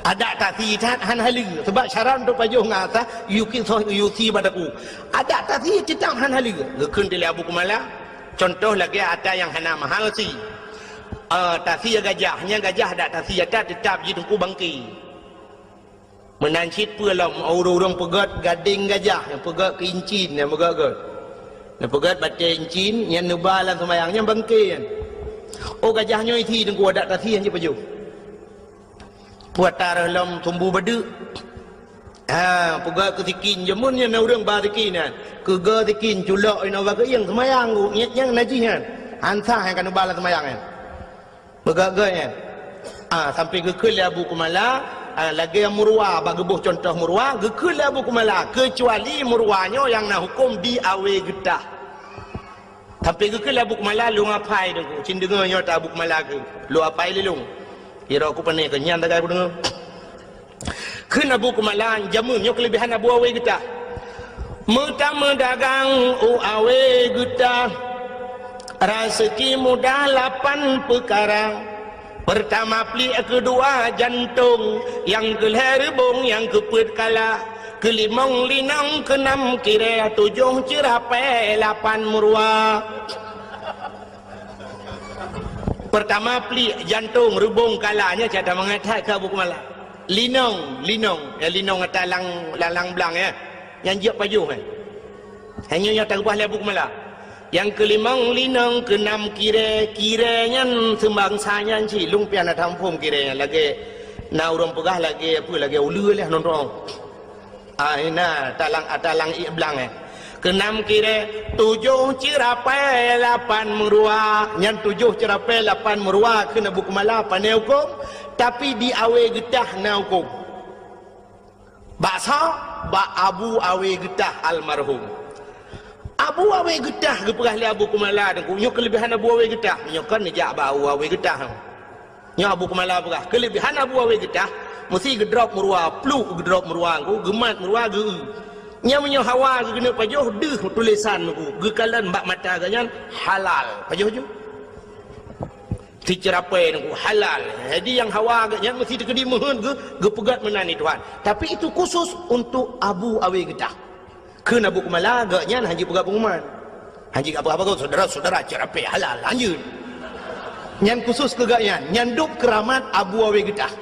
Adak tasi that hana haleue, sabab syarat untuk pajoh ngon asah yuki soh yusi badaku. Adak tasi teutap hana haleue. Geukheun lé Abu Kumala, contoh lagée ata nyang hana mahal si. Eh, tasi gajah, nyang gajah adak tasi ata teutap jiteungku bangke. Meunan cit peue lom ureuëng-ureuëng peugét gadeng gajah, nyang peugét keu incin, nyang peugét-gét. Nyang peugét batée incin, nyang neuba lam seumayang, nyang bangke nyan. Oh, gajah nyoe isi teungku adak tasi nyang jipajoh. Puata reuh lom sumbu badeuk. Ha, peugét keu sikin, jameun nyan na ureuëng ba sikin nyan. Keu gé sikin, culok inoe bak keuieng seumayang, nyang najih nyan. Ansah nyang ka neuba lam seumayang nyan. Meugagah nyan. Ah, sampai geukheun lé Abu Kumala, ah, lagée murwa, bak geuboh contoh murwa, geukheun lé Abu Kumala, keucuali murwa nyoe nyang na huköm di awe geutah. Sampai geukheun lé Abu Kumala, lôn apai deungoe, cit deungoe nyoe ta Abu Kumala keu, lôn apai lé lôn. Kira ku pane keu nyan tagai ku deungoe. Kheun Abu Kumala, jameun nyoe keuleubehan Abu Awe Geutah. Meutameudagang u Awe Geutah, raseuki mudah lapan peukara. Peurtama pliek, keudua jantong, nyang keulhée reubong, nyang keupeuet kala, keulimong linong, keunam kirée, tujoh ceurapée, lapan meuruwa. Peurtama pliek, jantong, reubong, kala, nyan cit that mangat that keu Abu Kumala. Linong, linong, ya, linong ata lang, lalang blang, ya. Nyang jeuet pajoh, eh. Hanya nyang taubah lé Abu Kumala. Nyang keulimong linong, keunam kirée, kirée nyan seubangsa nyan cit, lôn pian na taphom kirée nyan lagée na ureuëng peugah lagée apa, lagée uleue leh nonton. Ah, ina, talang, talang ié blang, eh. Keunam kirée, tujoh ceurapée, lapan meuruwa. Nyan tujoh ceurapée, lapan meuruwa kheun Abu Kumala pane huköm, tapi di Awe Geutah na huköm. Bak soe? Bak Abu Awe Geutah almarhum. Abu Awe Geutah geupeugah lé Abu Kumala deungoe, nyoe keuleubehan Abu Awe Geutah. Nyoe kon neujak bak Abu Awe Geutah. Nyoe Abu Kumala peugah, keuleubehan Abu Awe Geutah, meusti geudrop meuruwa, pluek geudrop meuruwa, geumat meuruwa, geu-eu. Nyan meunyoe hawa geuneuk pajoh, deuh tulésan, geukalon bak mata geuh nyan halal. Pajoh ju. Siceurapée nunggu halal. Jadi nyang hawa geuh nyan meusti teukeudi meuheuet geu-, geupeugét meunan di Tuhan. Tapi itu khusus untuk Abu Awe Geutah. Kheun Abu Kumala, geuh nyan hana jipeugah pengumuman. Hana jipeugah apa-apa, saudara-saudara, ceurapée halal, lanjut. Nyan khusus keu geuh nyan, nyan dub keuramat Abu Awe Geutah.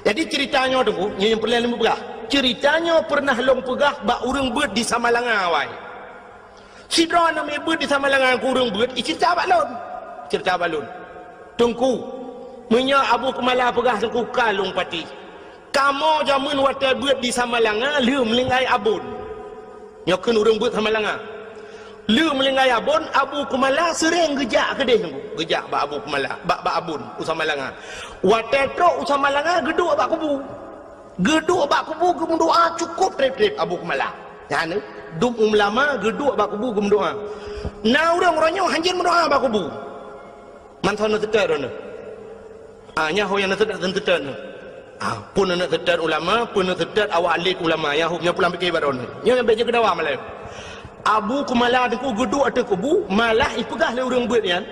Jadi ceurita nyoe teungku, nyoe nyang peureulée lôn peugah. Ceurita nyoe peureunah lôn peugah bak ureuëng beuet di Samalanga awai. Sidroe aneuk miet beuet di Samalanga keu ureuëng beuet, iceurita bak lôn. Ceurita bak lôn. Teungku, meunyoe Abu Kumala peugah teungku ka lôn patéh. Kamoe jameun watée beuet di Samalanga lheueh meuninggai abon. Nyoe kheun ureuëng beuet Samalanga. Lheueh meuninggai abon, Abu Kumala seuréng geujak keudeh teungku. Geujak bak Abu Kumala, bak, bak abon u Samalanga. Watée trok u Samalanga geuduek bak kubu. Geuduek bak kubu geumeudoá cukôp treb-treb Abu Kumala. Nyan, dum ulama geuduek bak kubu geumeudoá. Na ureuëng uroe nyoe hanjeuet meudoá bak kubu. Mantong na teutet droeneuh. Ah, nyan ho nyang na teutet, teutet nyoe. Ah, pun na teutet ulama, pun na teutet awak alim ulama, nyang ho nyoe pulang pike bak droeneuh. Nyoe nyang bék jeuet keu dawa malam. Abu Kumala teungku geuduek ateueh kubu, malah ipeugah lé ureuëng beuet nyan,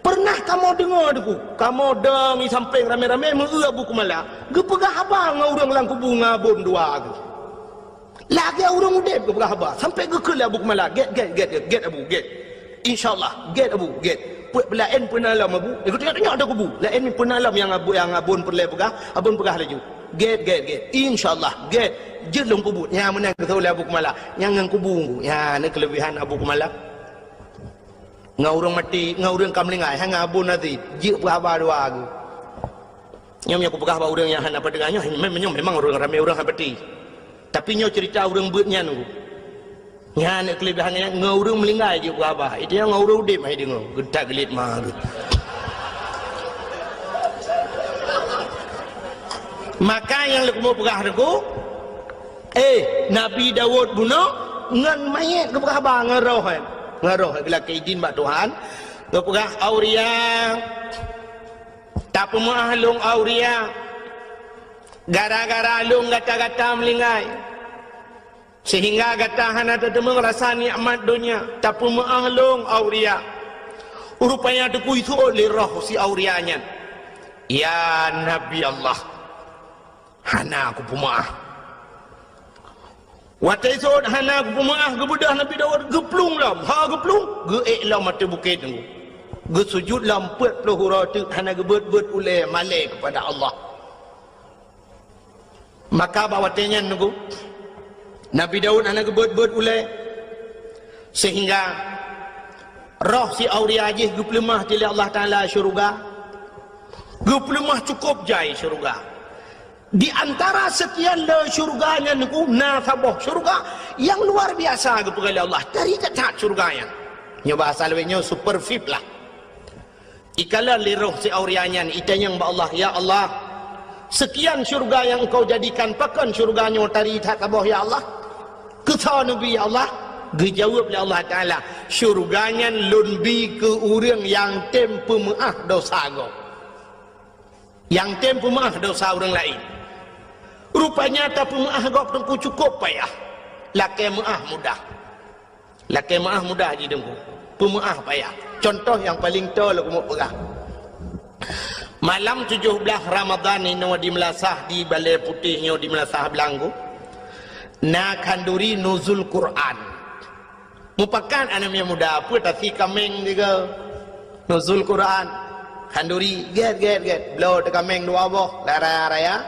"Peureunah kamoe deungoe teungku, kamoe dong i sampéng ramé-ramé meu-eu Abu Kumala, geupeugah haba ngon ureuëng lam kubu ngon abon dua geuh." Lagée ureuëng udeb geupeugah haba, sampai geukheun lé Abu Kumala, "Gét, gét, gét, gét, gét Abu, gét. Insya Allah, gét Abu, gét. Peuet peulaén peuna lom Abu." Ikut tengok-tengok dah kubu. Laén peuna lom nyang abu, nyang abon peureulée peugah, abon peugah laju. "Gét, gét, gét. Insya Allah, gét. Jeuet lôn peubuet." Nyan meunan geuseuôt lé Abu Kumala. Nyan ngon kubu, nyan na keuleubehan Abu Kumala. Ngon ureuëng maté, ngon ureuëng ka meuninggai, hana abon até. Jeuet peuhaba dua geuh. Nyoe meunyoe kupeugah bak ureuëng nyang hana peudeungoe, nyoe mem-, nyoe memang ureuëng ramé ureuëng hana peuti. Tapi nyoe ceurita ureuëng beuet nyan, nyan keuleubehan nyan ngon ureuëng meuninggai jeuet peuhaba. Itu nyang ngon ureuëng udeb hai deungoe, geutak geulit ma geuh. Maka nyang leukumu peugah teungku, eh, Nabi Daud bunoe ngon manyét geupeugah haba ngon roh, eh. Ngon roh, eh, geulakée idin bak Tuhan. Geupeugah, "Auria, tapeumeuáh lôn, Auria." Gara-gara lôn gata-gata meulinggai, sehingga gata hana tateumeung rasa nikmat donya, tapeumeu'ah lôn Auria. Rupanya teukui seuôt lé roh si Auria nyan, "Ya Nabi Allah, hana kupeumeu'ah." Watée seuôt hana kupeumeu'ah, geubeudôh Nabi Daud geuplueng lom, ha geuplueng, geuék lom ateueh bukét nyoe. Geusujut lom peuet ploh uroe teuk hana geubeuet-beuet ulée malée keupada Allah. Maka bak watée nyan nunggu, Nabi Daud hana geubeuet-beuet ulée, sehingga roh si Auria jih geupeuleumah lé Allah Taala syeuruga. Geupeuleumah cukôp jai syeuruga. Di antara seukian le syeuruga nyan nunggu, na saboh syeuruga nyang luar biasa geupeugah lé Allah. Tari that-that syeuruga nyan. Nyoe bahasa lawét nyoe super V I P lah. Ikalon lé roh si Auria nyan, itanyong bak Allah, "Ya Allah, seukian syeuruga nyang Engkau jadikan, pakon syeuruga nyoe tari that saboh, ya Allah? Keu soe neubri, ya Allah?" Geujaweueb lé Allah Taala, "Syeuruga nyan Lôn bi keu ureuëng nyang tem peumeu'ah desya gob, nyang tem peumeu'ah desya ureuëng laén." Rupanya tapeumeu'ah gob teungku cukôp payah, lakée meu'ah mudah. Lakée meu'ah mudah jih teungku, peumeu'ah payah. Cuntoh nyang paleng toe lôn keumeung peugah. Malam tujoh blaih Ramadhan inoe di Meulasah, di Balée Putéh nyoe di Meulasah Blang, na khanduri Nuzul Quran. Mupakat aneuk miet muda, peue tasi kaméng sigoe. Nuzul Quran. Khanduri, gét, gét, gét. Bloe teuh kaméng dua boh, raya-raya.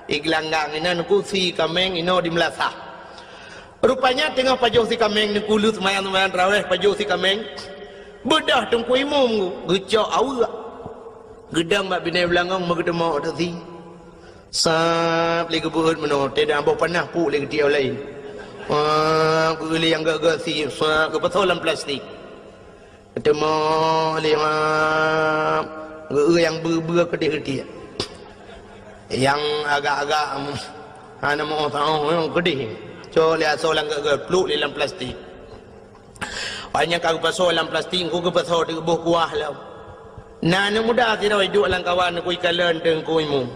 Igeulanggang inan kusi kaméng inoe di Meulasah. Rupanya teungoh pajoh si kaméng, neukulu seumayang-seumayang tarawéh pajoh si kaméng, beudôh teungku imum geucok aweuek. Geudong bak binéh beulangong meugeuteumok teusi. Sab lé geubeuet meunoe, teudah boh panah puk lé geutiek laén. Sab geueu lé nyang gét-gét si, sab geupasoe lam plastik. Teuma lé ma geu nyang beu-beu keudeh-keudeh. Nyang agak-agak, em, hana meu taoh nyang keudeh. Cok lé asoe lam geu-geu, pluek lé lam plastik. Awak nyan ka geupasoe lam plastik, engku geupasoe di boh kuah lom. Na aneuk muda sidroe duek lam kawan, engku ikalon teungku imum.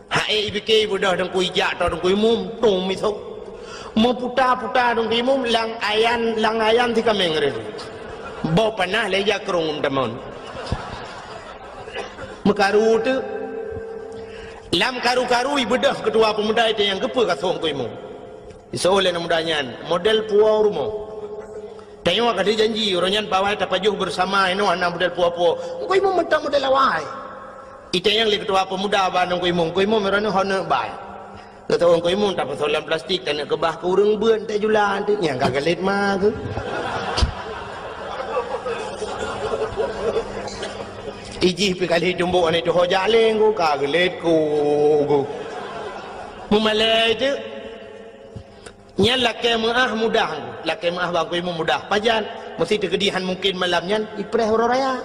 Hai, ipike beudôh teungku ijak, teungku imum, tum misok. Meuputa-puta teungku imum, lam ayan, lam ayan si kaméng reh. Boh panah lé ija krong tamon. Meukaru teuk. Lam karu-karu ibeudôh keutua peumuda itu nyang geupeu kasôk teungku imum. Isoe lé aneuk muda nyan, model puwoe rumoh. Tanyoe ka dijanji, uroe nyan bak awai tapajoh beusama, inoe hana model puwoe-puwoe. Teungku imum mantong model awai. Itanyong lé keutua peumuda bak teungku imum, "Teungku imum, uroe nyoe hana bai?" Geutanyong teungku imum, "Tapasoe lam plastik, taneuk keubah keu ureuëng beuet, tajula teuk, nyang ka geulet ma keuh." Ijih pih kali tumbok aneuk tuho jaleng ku, ka geulet ku, ku. Meumalée teuk. Nyan lakée meu'ah mudah, lakée meu'ah bak teungku imum mudah. Pajan? Meusti teukeudi han mungken malam nyan ipreh uroe raya.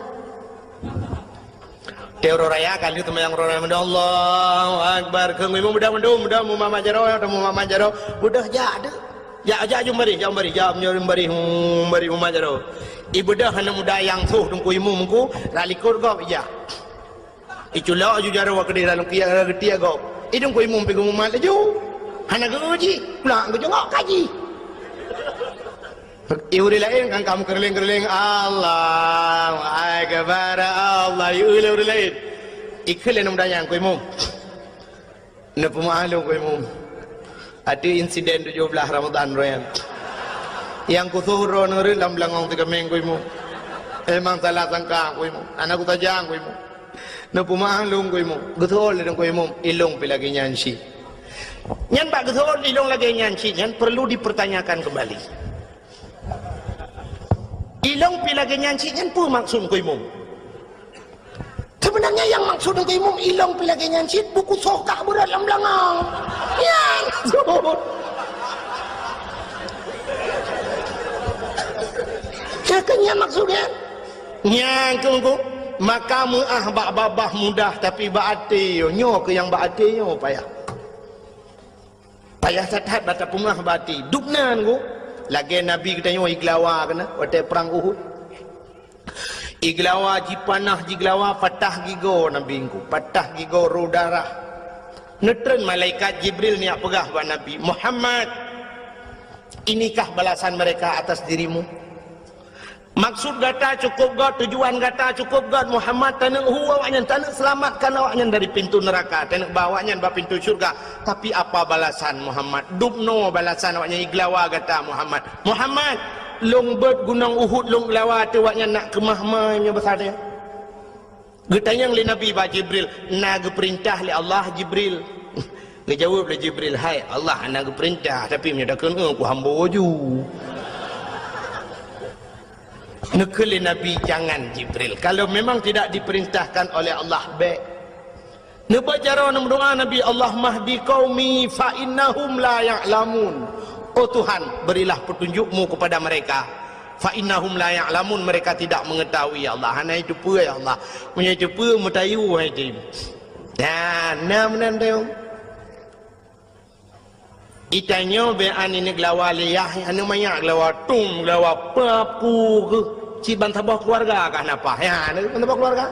Teu uroe raya ka lheueh seumayang uroe raya, Allahu Akbar. Keu teungku imum mudah mandum, mudah meumamat jaroe, mumamat jaroe. Beudôh jak teuk. Jak, jak jeuem baréh, jak jeuem baréh, jak jeuem baréh, jeuem baréh mumat jaroe. Ibeudôh aneuk muda nyang soh teungku imum ku, rot likot gob ijak. Iculok aju jaroe keudeh lam kiyak geutiek gob. Idong teungku imum pih geumumat laju. Hana geu-eu jih, pulang geujongok kaji. I ureuëng laén kan ka meukeureuléng-keureuléng, "Allahu Akbar, Allah," i ureuëng laén. Ikheun lé aneuk muda nyan, "Teungku imum, neupeumeu'ah lôn teungku imum. Ateueh insiden tujoh blaih Ramadhan uroe nyan. Nyang kusoh droeneuh rhot lam beulangong si kaméng teungku imum. Memang salah sangka teungku imum. Hana kusaja teungku imum. Neupeumeu'ah lôn teungku imum." Geuseuôt lé teungku imum, ilong pih lagée nyan cit. Nyan bak geuseuôt ilong lagée nyan cit nyan perlu dipertanyakan kembali. Ilong pih lagée nyan cit nyan peue maksud teungku imum? Sebenarnya nyang maksud teungku imum ilong pih lagée nyan cit, buku soh kah beurot lam beulangong. Nyan maksud. Nyan keuh nyan maksud nyan. Nyan keuh nyan. Maka meu'ah bak babah mudah, tapi bak até nyoe, nyoe keuh nyang bak até nyoe payah. Payah that-that bak tapeumeu'ah bak até. Dubna nyoe, lagée Nabi geutanyoe igeulawa keunan watée prang Uhud. Igeulawa, jipanah jigeulawa, patah gigoe Nabi nyoe, patah gigoe, rôh darah. Neutreun malaikat Jibril neujak peugah bak Nabi, "Muhammad, inikah balasan mereka atas dirimu? Maksud gata cukup göt, tujuan gata cukup göt, Muhammad, taneuk hu awaknyan, taneuk selamatkan awaknyan dari pintu neuraka, taneuk ba awaknyan bak pintu syurga. Tapi apa balasan, Muhammad? Dubnoe balasan awaknyan igeulawa gata, Muhammad. Muhammad, lôn beuet gunong Uhud lôn geulawa ateueh awaknyan nak keumah-mah nyoe beusabe." Geutanyong lé Nabi bak Jibril, "Na geupeurintah lé Allah, Jibril?" Geujaweueb lé Jibril, "Hai Allah, hana geupeurintah, tapi meunyoe takheun, eh, ku hambo ju." Neukheun lé Nabi, "Jangan, Jibril. Kalau memang tidak diperintahkan oleh Allah, bék." Neubaca droe neumeudoá Nabi, "Allahumma hdi qaumi fa innahum la ya'lamun." Oh Tuhan, berilah petunjuk-Mu kepada mereka. "Fa innahum la ya'lamun," mereka tidak mengetahui, ya Allah. Hana jiteupeue, ya Allah. Meunyoe jiteupeue, meutayue hai tem. Nah, na meunan tayue. Itanyoe bèk aneuk geulawa lé Yahya, aneuk manyak geulawa, tum geulawa, papu geuh. Cit ban saboh keuluwarga kah na paih. Ya, aneuk ban saboh keuluwarga.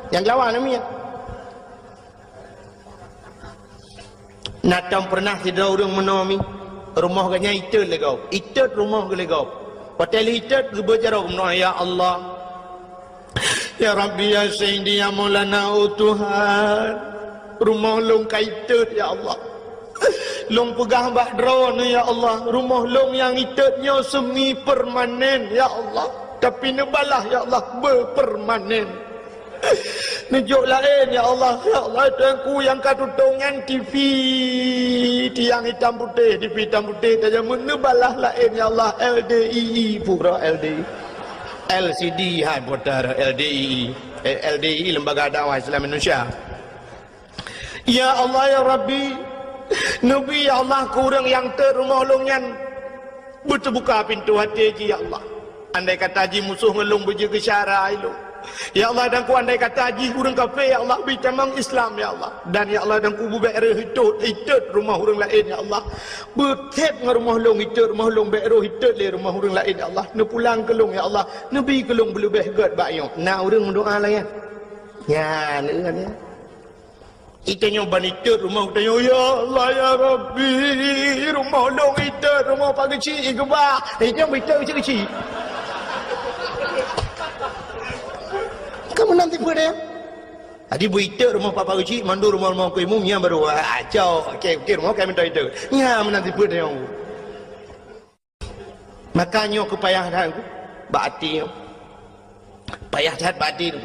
Nyang geulawa aneuk miet. Na tom peureunah sidroe ureueng meunoe mi, rumoh geuh nyan itot lé gob. Itot rumoh geuh lé gob. Watèe lheueh itot geubeuet jaroe meunoe, "Ya Allah, ya Rabbi, ya Sayyidi, ya Maulana, oh Tuhan, rumoh lôn ka itot, ya Allah. Lôn peugah bak Droeneuh, ya Allah, rumoh lôn nyang itot nyoe semi permanen, ya Allah. Tapi neubalah, ya Allah, beupermanen." Neujok laén, ya Allah. Ya Allah, Tuhanku nyang ka tutong nyan T V, tiang itam putéh, T V itam putéh tajak meuneubalaih laén, ya Allah, L D I I, pura L D I. L C D hai putar, L D I I. Eh, L D I I, Lembaga Dakwah Islam Indonesia. Ya Allah, ya Rabbi, neubi, ya Allah, keu ureueng nyang tot rumoh lôn nyan. Beuteubuka pintoe até jih, ya Allah. Andai kata jih musoh ngon lôn beujeuet keu syara ilôn, ya Allah, dan ku andai kata jih ureueng kafé, ya Allah, beutamong Islam, ya Allah. Dan, ya Allah, dan ku beubèk rhöh itot, itot rumoh ureueng laén, ya Allah. Beuthèb ngon rumoh lôn itot rumoh lôn, bèk rhöh itot lé rumoh ureueng laén, ya Allah. Neupulang keu lôn, ya Allah. Neubi keu lôn beuleubèh gèt bak nyoe. Na ureueng meudoa laén? Nyan, nyan. Geutanyoe ban itot rumoh geutanyoe, "Ya Allah, ya Rabbi, rumoh lôn itot, rumoh Pak Geuchik ikeubah." Eh, nyan beuitot keuchik-keuchik. Kan meunan tipe deh. Jadi beuitot rumoh Pak, Pak Geuchik, mandum rumoh-rumoh keu imum, nyan baru, ah, cok. Okey, okey, rumoh kami itot. Nyan meunan tipe deh. Maka nyoe keu payah that bak até nyoe. Payah that bak até nyoe.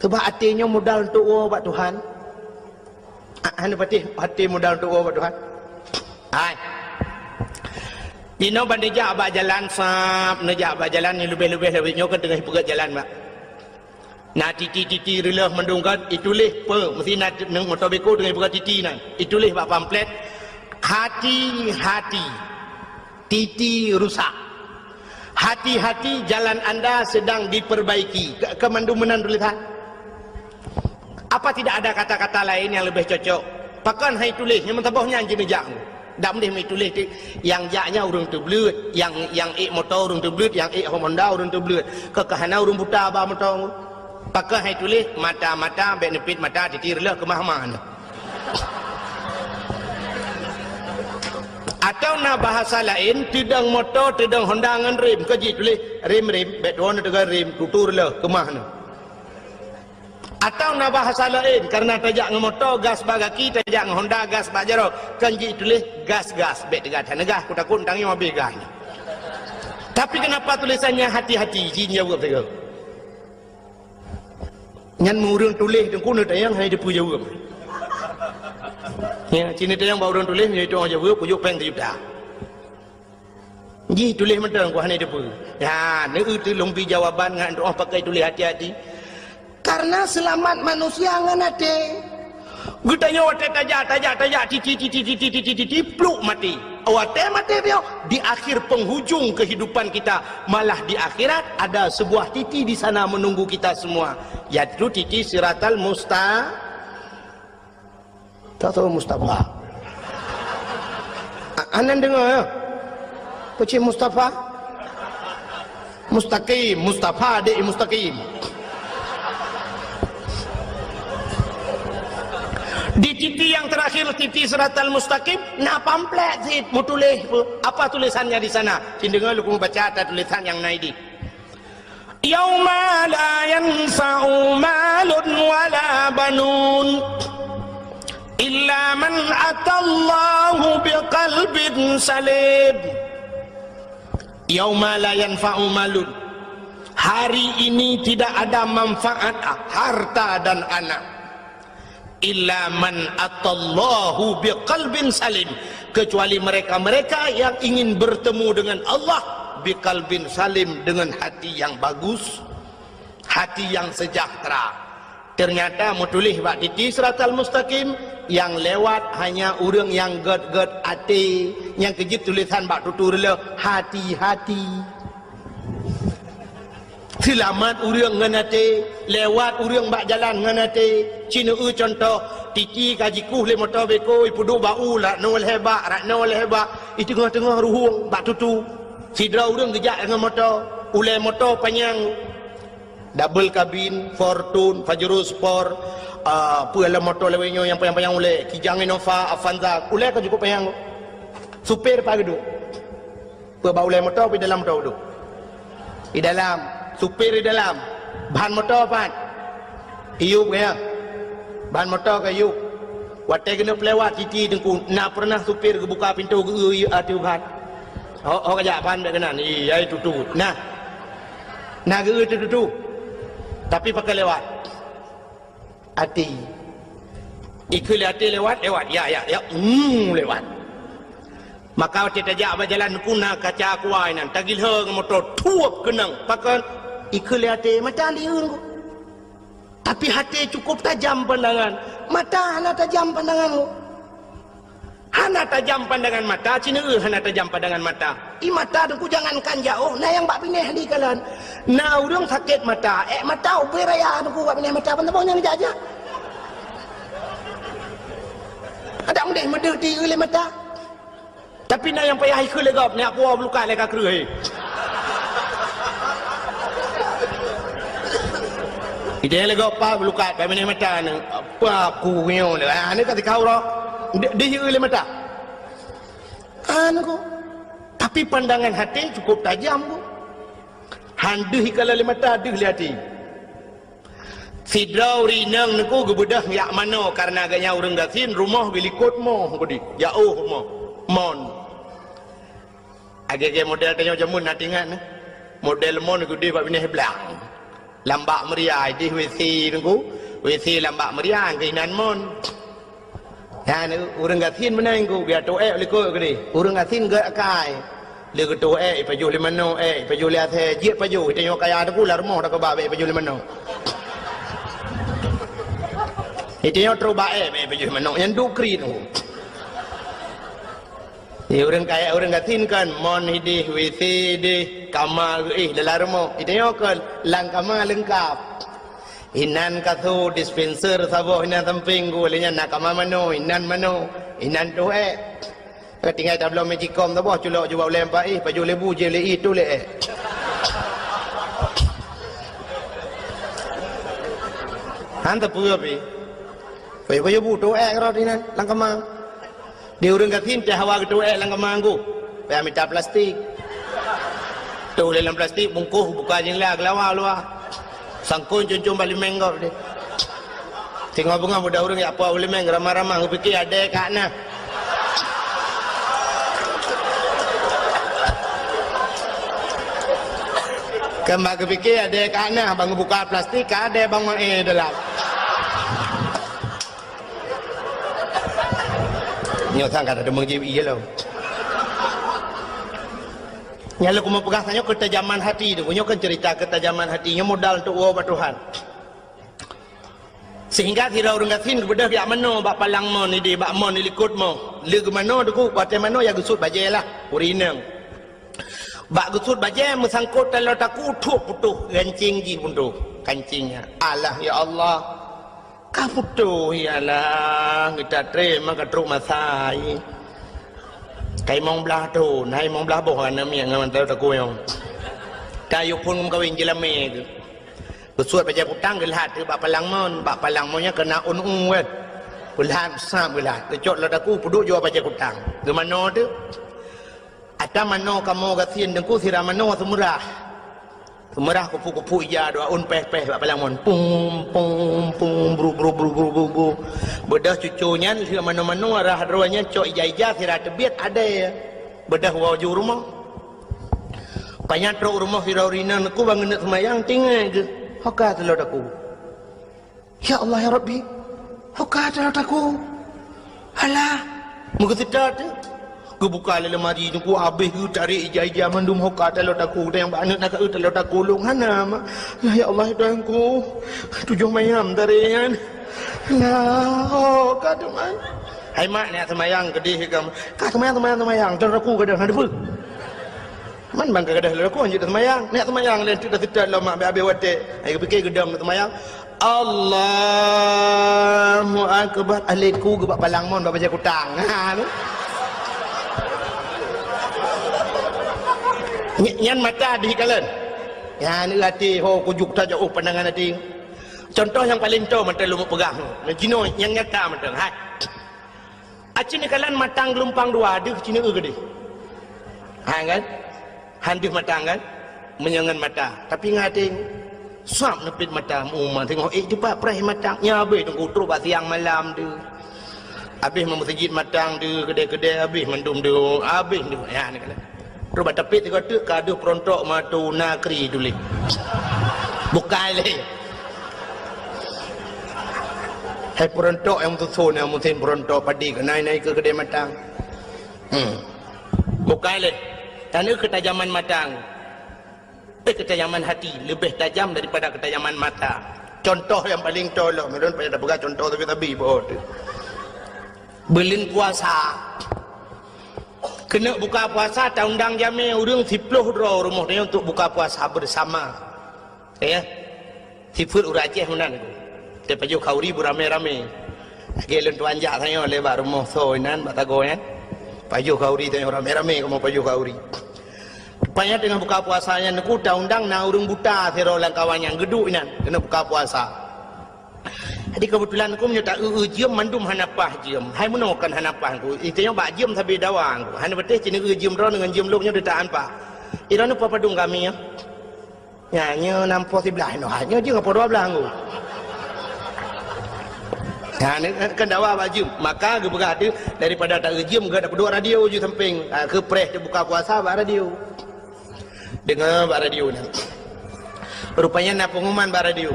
Sabab até nyoe modal untuk woe bak Tuhan. Ah, hana patéh até modal untuk woe bak Tuhan. Hai. Inoe ban neujak bak jalan sab, neujak bak jalan nyang leubeh-leubeh lawét nyoe kan teungoh peugöt jalan, Mak. Na titi-titi reuleuh mandum kan, ituléh peue, meusti na t-, moto beko teungoh buka titi nyan. Ituléh bak pamflet, "Hati-hati, titi rusak. Hati-hati, jalan anda sedang diperbaiki." Ke, ke mandum meunan tulisan. Apa tidak ada kata-kata lain yang lebih cocok? Pakon hai tuléh, nyang meusaboh nyan jineujak. Dak meudeh meutuléh ti, nyang jak nyan ureueng teubleuet, nyang, nyang ék moto ureueng teubleuet, nyang ék Honda ureueng teubleuet. Keu ka hana ureueng buta ba moto. Pakon hai tuléh, mata-mata, bèk neupit mata, titi reuleuh keumah-mah nyoe. Atau na bahasa laén, teudong moto, teudong Honda ngon rem, keu jituléh rem-rem, bèk tuwoe neuteuga rem, tutu reuleuh keumah nyoe. Atau na bahasa laén, karena tajak ngon moto, gas bak gaki, tajak ngon Honda, gas bak jaroe, kan jituléh gas-gas, bèk teuga that neugas, kutakot tangieng habéh gas. Tapi kenapa tulisannya hati-hati, jin jaweueb sigoe. Nyan meu ureueng tuléh teungku neutanyong hana jiteupeue jaweueb. Ya, ci neutanyong bak ureueng tuléh, nyoe itu jaweueb, kujok péng sijuta. Jih tuléh mantong, ku hana jiteupeue. Ya, neueu teulông bi jawaban ngon doa pakai tuléh hati-hati. Karena selamat manusia ngon até. Geutanyoe watèe tajak, tajak, tajak, titi, titi, pluk maté. Watèe maté piôh, di akhir penghujung kehidupan kita, malah di akhirat ada sebuah titi di sana menunggu kita semua, yaitu titi Siratal Musta-, Tak tahu Mustafa. A-, anan dengar ya? Pecik Mustafa? Mustaqim, Mustafa dek Mustaqim. Di Titi nyang teurakhir, titi siratal mustaqim, na pamflet cit meutuléh peue? Apa tulisannya di sana? Cit deungoe lôn baca ata tulisan nyang na idéh. "Yauma la yanfa'u malun wala banun, illa man atallaha biqalbin salim." "Yauma la yanfa'u malun." Hari ini tidak ada manfaat harta dan anak. "Illa man atallaha biqalbin salim." Kecuali mereka-mereka yang ingin bertemu dengan Allah biqalbin salim, dengan hati yang bagus, hati yang sejahtera. Ternyata meutuléh bak titi siratal mustaqim, nyang lewat hanya ureuëng nyang gét-gét até, nyang keu jeuet tulisan bak tutoe reuloh, hati-hati. Seulamat ureuëng ngon até, lewat ureuëng bak jalan ngon até. Cit neueu cuntoh, titi ka jikueh lé moto beko, ipeuduek bak u, rot noe lhée bak, rot noe lhée bak, i teungoh-teungoh ruhueng bak tutoe. Sidroe ureuëng geujak ngon moto, ulée moto panyang. Double kabin, Fortuner, Pajero Sport, ah, peue lom moto lawét nyoe nyang panyang-panyang ulée, Kijang Innova, Avanza, ulée ka cukup panyang. Supir pat geuduek? Peue bak ulée moto, peue dalam moto geuduek? Di dalam. Supir di dalam. Ban moto pat? Iyup ka nyan. Ban moto ka iyup. Watée keuneuk peulewat titi teungku, na peureunah supir geubuka pintoe geu-eu ateueh ban? Ho, ho ka jak ban bék keunan, iya, itu tut. Nah. Na geu-eu tutu. Tapi pakon lewat? Até. Ikheun lé até lewat, lewat. Ya, ya, ya. Hmm, lewat. Maka watée tajak bak jalan teungku na kaca aqua inan, tagilhô ngon moto, thuep keunong. Pakon? Ikheun lé até, mata liyeuen ku. Tapi até cukup tajam pandangan, mata hana tajam pandangan. Hana tajam pandangan mata, cit neueu hana tajam pandangan mata. I mata teungku jangankan jaoh, na nyang bak binéh dikalon. Na ureuëng sakét mata, ék mata ubé raya teungku bak binéh mata, ban saboh nyang jak-jak. Adak meudeh meudeuh di lé mata. Tapi na nyang payah ikheun lé gob, nyak puwoe beulukat lé ka kreueh. Idéh lé gob pa beulukat, bak binéh mata nyoe. Apa aku nyoe lé? Ah, ni ka sikau roh. Deuh, deuh lé mata. Anu ko. Tapi pandangan até cukup tajam ko. Han deuh ikalon lé mata, deuh lé até. Sidroe ureuëng inong teungku geubeudôh jak manoe, kareuna gobnyan ureuëng gasien, rumoh geulikot moh keudeh, jaoh rumoh, mon. Lagée-lagée model tanyoe jameun na teuingat, nah. Model mon keudeh bak binéh blang. Lam bak meuria, idéh WC teungku, WC lam bak meuria, keuinan mon. Nyan ureuëng gasien meunan ku, biar teuék likot keudeh. Ureuëng gasien gét akai. Lé geutoh ék, ipajoh lé manoe ék, ipajoh lé asée, jeuet pajoh. Itanyoe kaya teungku lam rumoh dak keuba bék ipajoh lé manoe. Itanyoe trok ba ék, bék ipajoh lé manoe. Nyan duek kriet teungku. Di ureuëng kaya, ureuëng gasien kan, mon idéh, WC idéh, kama geuéh dalam rumoh. Itanyoe kan, lam kama leungkap. Inan kasô, dispenser saboh inan sampéng ku, lé nyan na kama manoe, inan manoe, inan toh ék. Ka tinggai tabloe magicom saboh, culok jubah ulée meupaéh, pajoh lé bu, jieb lé ié, toh lé ék. Han teupeue pih. Pajoh-pajoh bu, toh ék rot inan lam kama. Di ureuëng gasien teuh hawa geutoh ék lam kama teungku, payah mita plastik. Toh lé lam plastik, bungkôh, buka jeundela, geulawa luwa. Sangkon com-com bak limeng gob deh. Singoh beungoh muda ureuëng jak puwoe limeng, ramah-ramah, geupiké adée ka na. Keuma geupiké adée ka na, ban geubuka plastik ka adée ban maé dalam. Nyoe sang ka teumeujieb ié lom. Nyang lôn keumeung peugah tanyoe keutajaman hati tu, nyoe kan cerita keutajaman hati, nyoe modal untuk woe bak Tuhan. Sehingga sidroe ureuëng gasien geubeudôh jak manoe bak palang mon idéh, bak mon ilikot moh. Lé geumanoe teungku, watée manoe ya geusuet bajée lah, ureuëng inong. Bak geusuet bajée meusangkot taloe takue, thup putôh gancéng jih putôh kancéng nyan. Alah ya Allah. Ka putôh, ya Allah, geutateurimong ka trok masa, hai. Ka limong blaih thon, hai limong blaih boh aneuk miet ngon mantong takuyong. Ka yue phon meukawen jeulamé keuh. Geusuet bajée kutang geulhat keuh bak palang mon, bak palang mon nyan keunan u-u kan. Geulat, sam geulat. Geucok lam daku, peuduek jua bajèe kutang. Geumanoe teuk. Ata manoe kamoe gasien Teungku, sira manoe seumeurah. Seumeurah kupu-kupu ija dua ôn péh-péh bak palang mon. Pum, pum, pum, bru, bru, bru, bru, bru, bru. Beudôh cucu nyan, sira manoe-manoe rhah droe nyan cok ija-ija sira teubiet adèe. Beudôh woe ju rumoh. Panyang trok rumoh sira ureueng inong Teungku ban geuneuk seumayang, tinggai geuh. Ho ka taloe daku. Ya Allah, ya Rabbi, ho ka taloe daku. Alah, meugeuseuta teuh. Geubuka lé lemari Teungku, abéh geutarek ija-ija mandum, ho ka taloe daku. Dan nyang bak aneuk na ka taloe daku lôn hana, Mak. Lah ya Allah, ya Tuhanku. Tujoh mayam tarek nyan. Nah, ho ka teuma. Hai mak, neuk seumayang keudeh kamoe. Ka seumayang, seumayang, seumayang. Taloe daku gadôh na deue. Man ban ka gadôh taloe daku, hanjeuet seumayang. Neuk seumayang lé teuk, dah seutôt lom mak, abéh-abéh watèe. Ai geupike geudong neuk seumayang. Allahu Akbar. Alèh ku geubak palang mon bak bajèe kutang. Ha, ni. Ny-, nyan mata dih kalon. Nyan até ho kujuk tajak, oh, pandangan até. Contoh nyang paleng toe mantong lôn peugah. Nah, jinoe nyang nyata mantong. Hai. Aci neukalon matang geulumpang dua, deuh ci neueu keudeh. Ha kan? Han deuh matang kan? Meunyoe ngon mata. Tapi ngon até, sab neupit mata, uma teungoh ék teupat preh matang. Nyan abéh Teungku trok bak siang malam deuh. Abéh meuseujid matang deuh, keudè-keudè abéh mandum deuh, abéh deuh. Ya, neukalon. Trok bak tapét sigoe teuk ka deuh peurontok meutu nakri tuléh. Bukai lé. Hai peurontok nyang meususon, nyang musim peurontok padi, keunae-nae keu keudè matang. Hmm. Bukai lé. Tanoh keutajaman matang. Eh, keutajaman hati leubeh tajam daripada keutajaman mata. Contoh nyang paleng toe lom, ulôn payah tapeugah contoh sabe-sabe po teuh. Buleuen puasa. Keuneuk buka puasa, taundang jamé ureueng siploh droe rumoh tanyoe untuk buka puasa bersama. Ya. Sifeuet ureueng Aceh meunan. Teupajoh khauri beuramé-ramé. Lagèe lôn tuan jak tanyoe lé bak rumoh soe inan bak sagoe nyan. Pajoh khauri tanyoe ramé-ramé kamoe pajoh khauri. Rupanya teungoh buka puasa nyan Teungku, taundang na ureueng buta sidroe lam kawan nyan geuduek inan keuneuk buka puasa. Jadi keubeutulan Teungku meunyoe ta-eu-eu jeuem mandum hana paih jeuem. Hai meunoe kon hana paih Teungku. Itanyoe bak jeuem sabe dawa Teungku. Hana patéh ci neueu jeuem droeneuh ngon jeuem lôn nyoe deuh ta-an paih. Droeneuh padum kami nyoe. Nyan nyoe nampo siblaih noh, nyoe jeuem po dua blaih Teungku. Nyan kan dawa bak jeuem. Maka geupeugah teuh daripada ta-eu jeuem geuh tapeuduek radio ju sampéng. Ha, keu preh teuh buka puasa bak radio. Deungoe bak radio nyan. Rupanya na pengumuman bak radio.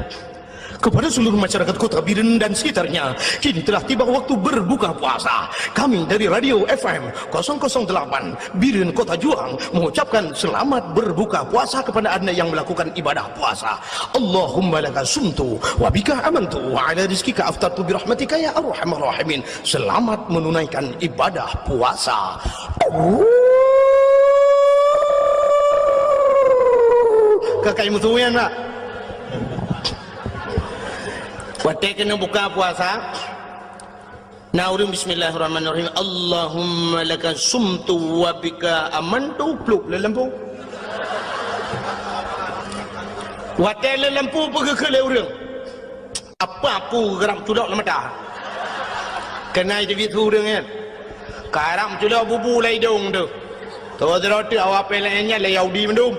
Kepada seluruh masyarakat Kota Biren dan sekitarnya, kini telah tiba waktu berbuka puasa. Kami dari Radio F M kosong kosong delapan Biren Kota Juang mengucapkan selamat berbuka puasa kepada Anda yang melakukan ibadah puasa. Allahumma laka sumtu wa bika amantu wa ala rizkika aftartu birahmatika ya arhamar rahimin. Selamat menunaikan ibadah puasa. Ka kai meusuwi nyan, Pak. Watèe keuneuk buka puasa, na ureueng bismillahirrahmanirrahim, Allahumma laka sumtu wa bika amantu, plup lé lampu. Watèe lé lampu peugeuh keu lé ureueng. Apa aku geurab culok lam mata? Keunae teubiet su ureueng nyan. Karab culok bubu lam idong teuh. Toh sidroe teuk awak pih laén nyan lé Yahudi mandum.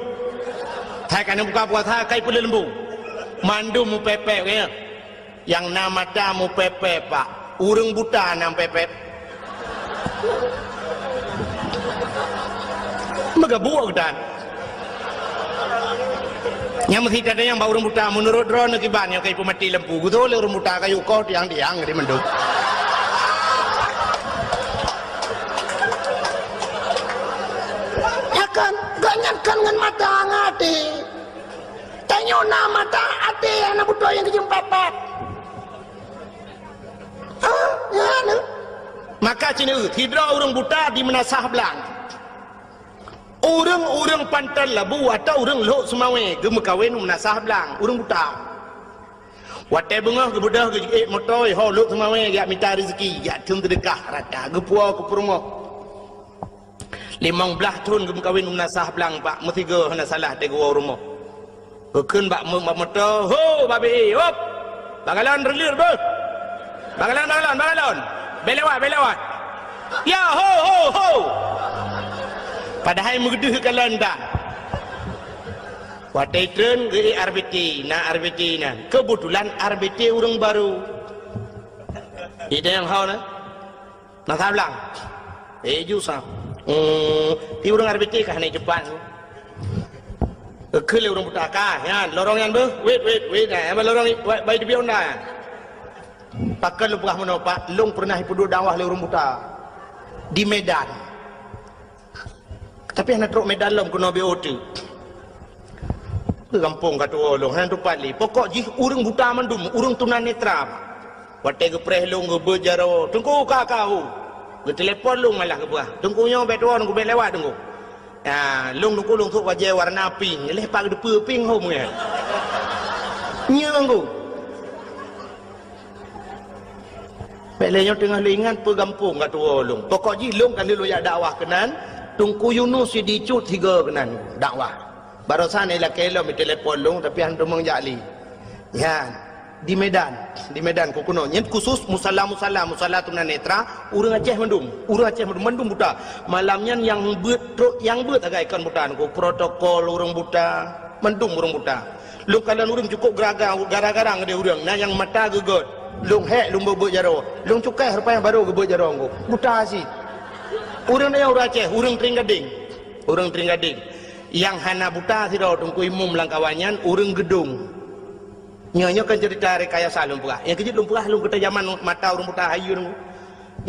Hai ka neubuka puasa kai peuleumbong. Mandum mupèpèp nyan. Nyang na mata mupèpèp, Pak. Ureueng buta nyang pèpèp. Meugabuek geutan. Nyang meusitat nyang bak ureueng buta, meunurot droeneuh kiban nyang ka ipeumaté lampu, geutoh lé ureueng buta kayu koh tiang-tiang di mandum. Ya kan, gobnyan kan ngon mata ngon até. Tanyoe na mata até hana beutôi nyang geujeuem pèpèp. Ah, ya, na. Maka ci neueu, sidroe ureueng buta di Meunasah Blang. Ureueng-ureueng Panton Labu atawa ureueng Lhok Seumawé geumeukawen u Meunasah Blang, ureueng buta. Watèe beungoh geubeudôh geujiék moto, ho Lhok Seumawé geujak mita reuzeki, geujak theun seudeukah rata, geupuwoe keu peurumoh. Limong blaih thon geumeukawen u Meunasah Blang, Pak, meusigoe hana salah teuh geuwoe u rumoh. Geukheun bak mo-, bak moto, "Ho, babé, hop! Bak galon reulir beuh!" Bangalon, bangalon, bangalon. Belewat, belewat. Ya, ho, ho, ho. Padahai meudeuh kalon dah. Watèe treun geuék R B T, na R B T na. Keubeutulan R B T ureueng barô. Idéh nyang ho na. Na sablang. Eh, ju sa. Hmm, di ureueng R B T ka hana jeupat. Keu lé ureueng buta ka, nyan, lorong nyan beuh. Wait, wait, wait. Nah, emang lorong, wait, bai di biong dah. Pakon lôn peugah meunoe, Pak, lôn peureunah ipeuduek dakwah lé ureueng buta di Medan. Tapi hana trok Medan lom keunoe B O T. Gampông ka tuwoe lôn, hana tupat lé. Pokok jih ureueng buta mandum, ureueng tunanetra. Watèe geupreh lôn geubeuet jaroe, "Teungku ka, ka, hu." Geutelepon lôn malah geupeugah, "Teungku nyoe bèk tuwoe, Teungku bèk lewat, Teungku." Ya, lôn, Teungku, lôn sôk bajèe warna pink. Lé pat geuteupeue pink hom nyan. Nyoe, Teungku. Bèk lé nyoe teungoh lôn ingat peue gampông ka tuwoe lôn. Pokok jih lôn ka lheueh lôn jak dakwah keunan, Teungku Yunus Sidicut sigoe keunan dakwah. Barosan ilakèe lom itelepon lôn, tapi han teumong jak lé. Nyan, di Medan, di Medan keunoe. Nyan khusus musala-musala, musala tunanetra, ureueng Aceh mandum, ureueng Aceh mandum, mandum buta. Malam nyan nyang beuet trok, nyang beuet sagai kon buta, Teungku, protokol ureueng buta, mandum ureueng buta. Lôn kalon ureueng cukôp geraga-, gara-gara ngon ureueng, na nyang mata geugöt. Lôn hék lôn beuet-beuet jaroe. Lôn cukai rupanya barô geubeuet jaroe, Teungku. Buta cit. Ureueng nyan ureueng Aceh, ureueng Tring Gading. Ureueng Tring Gading. Nyang hana buta sidroe Teungku Imum lam kawan nyan, ureueng Geudong. Nyoe, nyoe kan cerita rekayasa lôn peugah. Nyang keujeuet lôn peugah lôn keutai jaman mata ureueng buta hayeue, Teungku.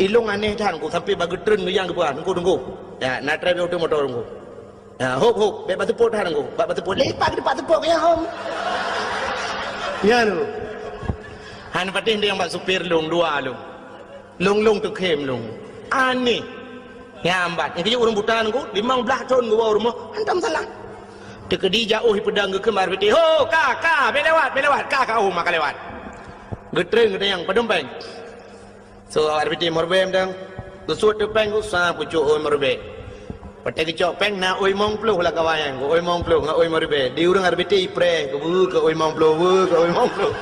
Ilôn aneh that, Teungku, sampai bak geutreun geuyang geupeugah, "Teungku, Teungku." Ya, na trép oto moto, Teungku. Ya, hop, hop, bèk bak seupôt that, Teungku. Bak, bak seupôt. Lé pat, bak seupôt, ya, hom. Ya, Teungku. Han patéh nyang bak supir lôn, dua lôn. Lôn-lôn teukhém lôn. Aneh. Nyang bat. Nyang keujeuet ureueng buta, Teungku, limong blaih thon geuwoe u rumoh, hantom salah. Teukeudi jak ôh ipeudong geukheun bak R B T. "Ho, ka, ka, bèk lewat, bèk lewat, ka, ka, ôh, ma ka lewat." Geutreun geutanyong, "Padum pèng?" "Seuôt R B T lhèe ribèe mantong." Geusuet teuk pèng, geusa peucok ôh lhèe ribèe. Watèe geucok pèng na ôh limong ploh lam kawan nyan, ôh limong ploh ngon ôh lhèe ribèe. Di ureueng R B T ipreh, keu beuh, keu ôh limong ploh, beuh, keu ôh limong ploh.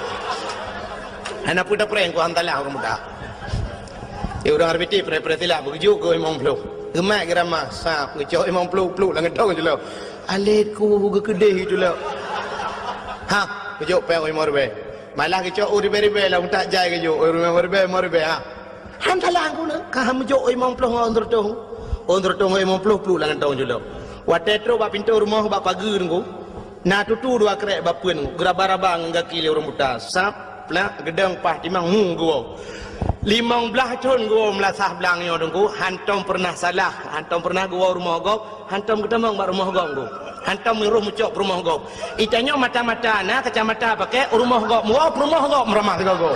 Hana peue tapreh, Teungku, han salah ureueng buta. Di ureueng R B T preh-preh silah, beugeucok keu ôh limong ploh. Geumat geurama, sab, geucok ôh limong ploh, pluek lam gantong jih lom. Alet ku geukeudeh itu lom. Ha, geucok pèng ôh limong ribèe. Malah geucok ôh ribèe-ribèe lam utak jai geujok, ôh limong ribèe, limong ribèe, ha. Han salah Teungku na, ka han meujok ôh limong ploh ngon ôh seureutôh. Ôh seureutôh ngon ôh limong ploh pluek lam gantong jih lom. Watèe trok bak pintoe rumoh bak pageue Teungku, na tutu dua krèk bak peuen, geuraba-raba ngon gaki lé ureueng buta. Sab, plak, geudong, paih, timang, hu, geuwoe. Limong blaih thon geuwoe meulasah blang nyoe Teungku, hantom peureunah salah, hantom peureunah geuwoe rumoh gob, hantom geutamong bak rumoh gob, Teungku. Hantom meurôh meucok peurumoh gob. Itanyoe mata-mata na kacamata pakai, rumoh gob meuwoe, peurumoh gob meuramah sigoe-goe.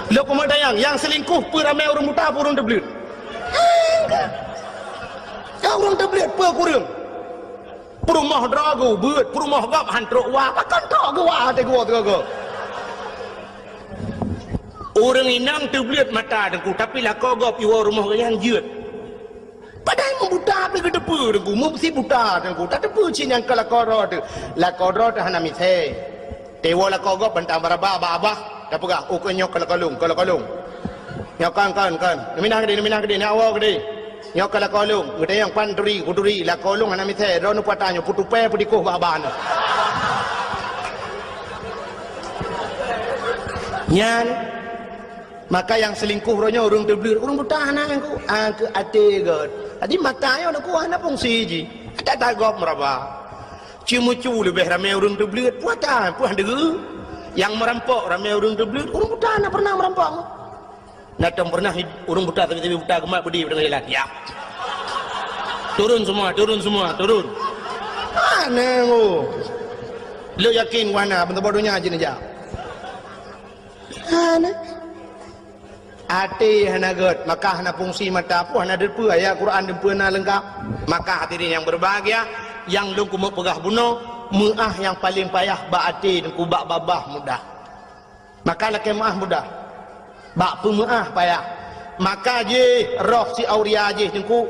Lôn keumeudayang, nyang seulingkoh peue ramè ureueng buta, peue ureueng teubleuet? Ka ureueng teubleuet peue kureueng? Peurumoh droe geubeuet, peurumoh gob han trok wa, pakon trok geuwa watèe geuwoe sigoe-goe. Ureueng inong teubleuet mata Teungku, tapi lakoe gob iwoe rumoh gobnyan jeuet. Padahai meubuta pih geuteupeue Teungku, meusi buta Teungku, tateupeue cit nyang keu lakoe droe teuh. Lakoe droe teuh hana misè. Teuwoe lakoe gob bantang baraba bak abah, tapeugah, "Oh, keu nyoe keu lakoe lôn, keu lakoe lôn." Nyoe kon, kon, kon. Neuminah keudeh, neuminah keudeh, neuwoe keudeh. Nyoe keu lakoe lôn, geutanyong, "Pan turi, kuturi, lakoe lôn hana misè, droeneuh peue ata nyoe, peutupèe, peudikoh bak abah nyoe." Nyan, maka nyang seulingkoh uroe nyoe ureueng teubleuet, ureueng buta hana Teungku, ah, keu até gèt. Jadi mata nyoe Teungku hana fungsi jih. Ata-ata gob meuraba. Ceumeucue leubeh ramè ureueng teubleuet, peue ata, peue han deuh. Nyang meurampok ramè ureueng teubleuet, ureueng buta hana pernah meurampok. Na tom pernah ureueng buta, tapi, tapi buta geumat peudeh deungon jalan. Ya. Turun semua, turun semua, turun. Aneh, oh. Lôn yakin wahana, beuntoh bodoh nyan jeuet neujak. Aneh. Até hana gèt, maka hana fungsi mata pun hana teupeue ayat Quran teupeue na leungkap. Maka hadirin yang berbahagia, nyang lôn keumeung peugah bunoe, meuáh nyang paleng payah bak até Teungku, bak babah mudah. Maka lakèe meuáh mudah. Bak peumeuáh payah. Maka jih roh si auria jih Teungku,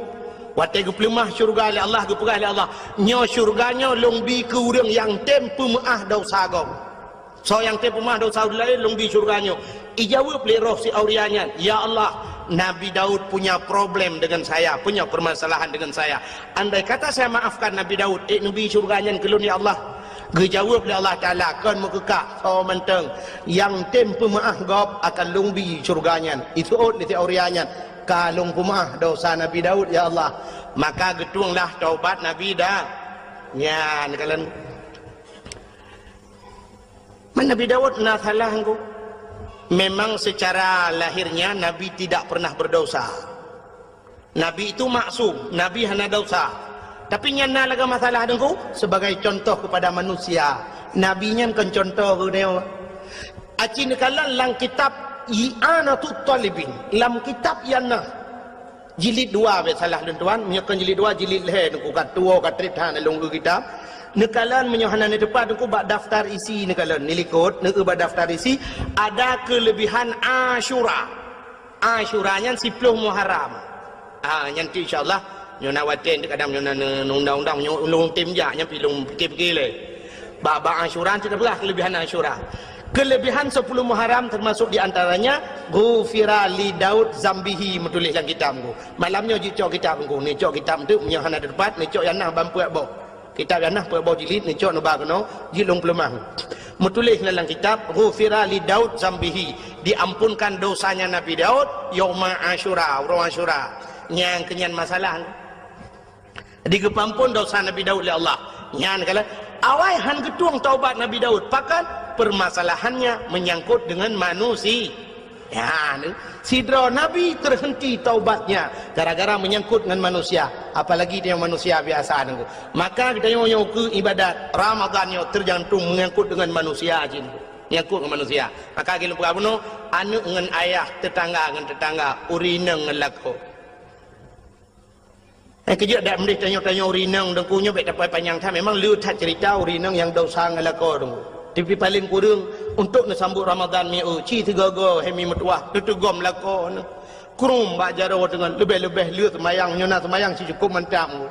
Watée geupeuleumah syeuruga lé Allah, geupeugah lé Allah, "Nyoe syeuruga nyoe lôn bi keu ureuëng nyang tem peumeuáh desya gob." Soe nyang tem peumeuáh desya ureuëng laén, lôn bi syeuruga nyoe. Ijaweueb lé roh si auria nyan, "Ya Allah, Nabi Daud punya problem dengan saya, punya permasalahan dengan saya. Andai kata saya maafkan Nabi Daud, ék neubi syeuruga nyan keu lôn, ya Allah." Geujaweueb lé Allah Taala, "Kon meukeukah, soe mantong nyang tem peumeuáh gob akan lôn bi syeuruga nyan." Iseuôt lé si auria nyan, "Ka lôn peumeuáh desya Nabi Daud, ya Allah." Maka geutuenglah taubat Nabi Da-, nyan kalon. Man Nabi Daud na salah engko? Memang secara lahirnya Nabi tidak pernah berdosa. Nabi itu maksum, Nabi hana dosa. Tapi nyan na lagée masalah engko sebagai contoh kepada manusia. Nabi nyan kon contoh geutanyoe. Aci neukalon lam kitab I'anatut Talibin, lam kitab nyan na. Jilid dua, bèk salah lôn tuan, meunyoe kon jilid dua, jilid lhèe, neuku ka tuwoe ka trép that lôn eu kitab. Neukalon meunyoe hana neuteupat, neuku bak daftar isi neukalon, neulikot, neueu bak daftar isi, ada kelebihan Asyura. Asyura nyan siploh Muharram. Ah, nyan tu insya Allah, nyoe na watèe kadang nyoe na ne-, undang-undang, nyoe ulôn tem jak, nyan pi lôn pikir-pikir lé. Bak, bak Asyura, kita peugah kelebihan Asyura. Kelebihan sepuluh Muharram termasuk di antaranya, "Ghufira li Daud zambihi," meutuléh lam kitab engku. Malam nyoe jicok kitab engku, neucok kitab tu, meunyoe hana teupat, neucok nyang na ban peuet boh. Kitab nyang na peuet boh jilid, neucok neuba keunoe, jilôn peuleumah. Meutuléh lam kitab, "Ghufira li Daud zambihi," diampunkan dosanya Nabi Daud, yauma Asyura, uroe Asyura. Nyang keunyan masalah. Digeupeuampon desya Nabi Daud lé Allah. Nyan kala awai han geutueng taubat Nabi Daud. Pakon? Permasalahannya menyangkut dengan manusia. Ya, ni. Sidroe nabi terhenti taubatnya gara-gara menyangkut ngon manusia. Apalagi dia manusia biasa nunggu. Maka kita nyoe nyoe ke ibadat Ramadan nyoe tergantung menyangkut dengan manusia jin. Menyangkut dengan manusia. Maka gilong peugah bunoe, aneuk ngon ayah, tetangga ngon tetangga, ureueng inong ngon lakoe. Eh, keujeuet dak meudeh tanyoe-tanyoe ureueng inong deungku nyoe bèk tapai panyang that. Memang le that cerita ureueng inong nyang desya ngon lakoe deungku. Tapi paleng kureueng untuk neusambot Ramadan mi eu, ci sigoe-goe hemi meutuwah, neuteugom lakoe neuh. Krum bak jaroe teungon, leubeh-leubeh le seumayang, nyoe na seumayang si cukop mantap deungku.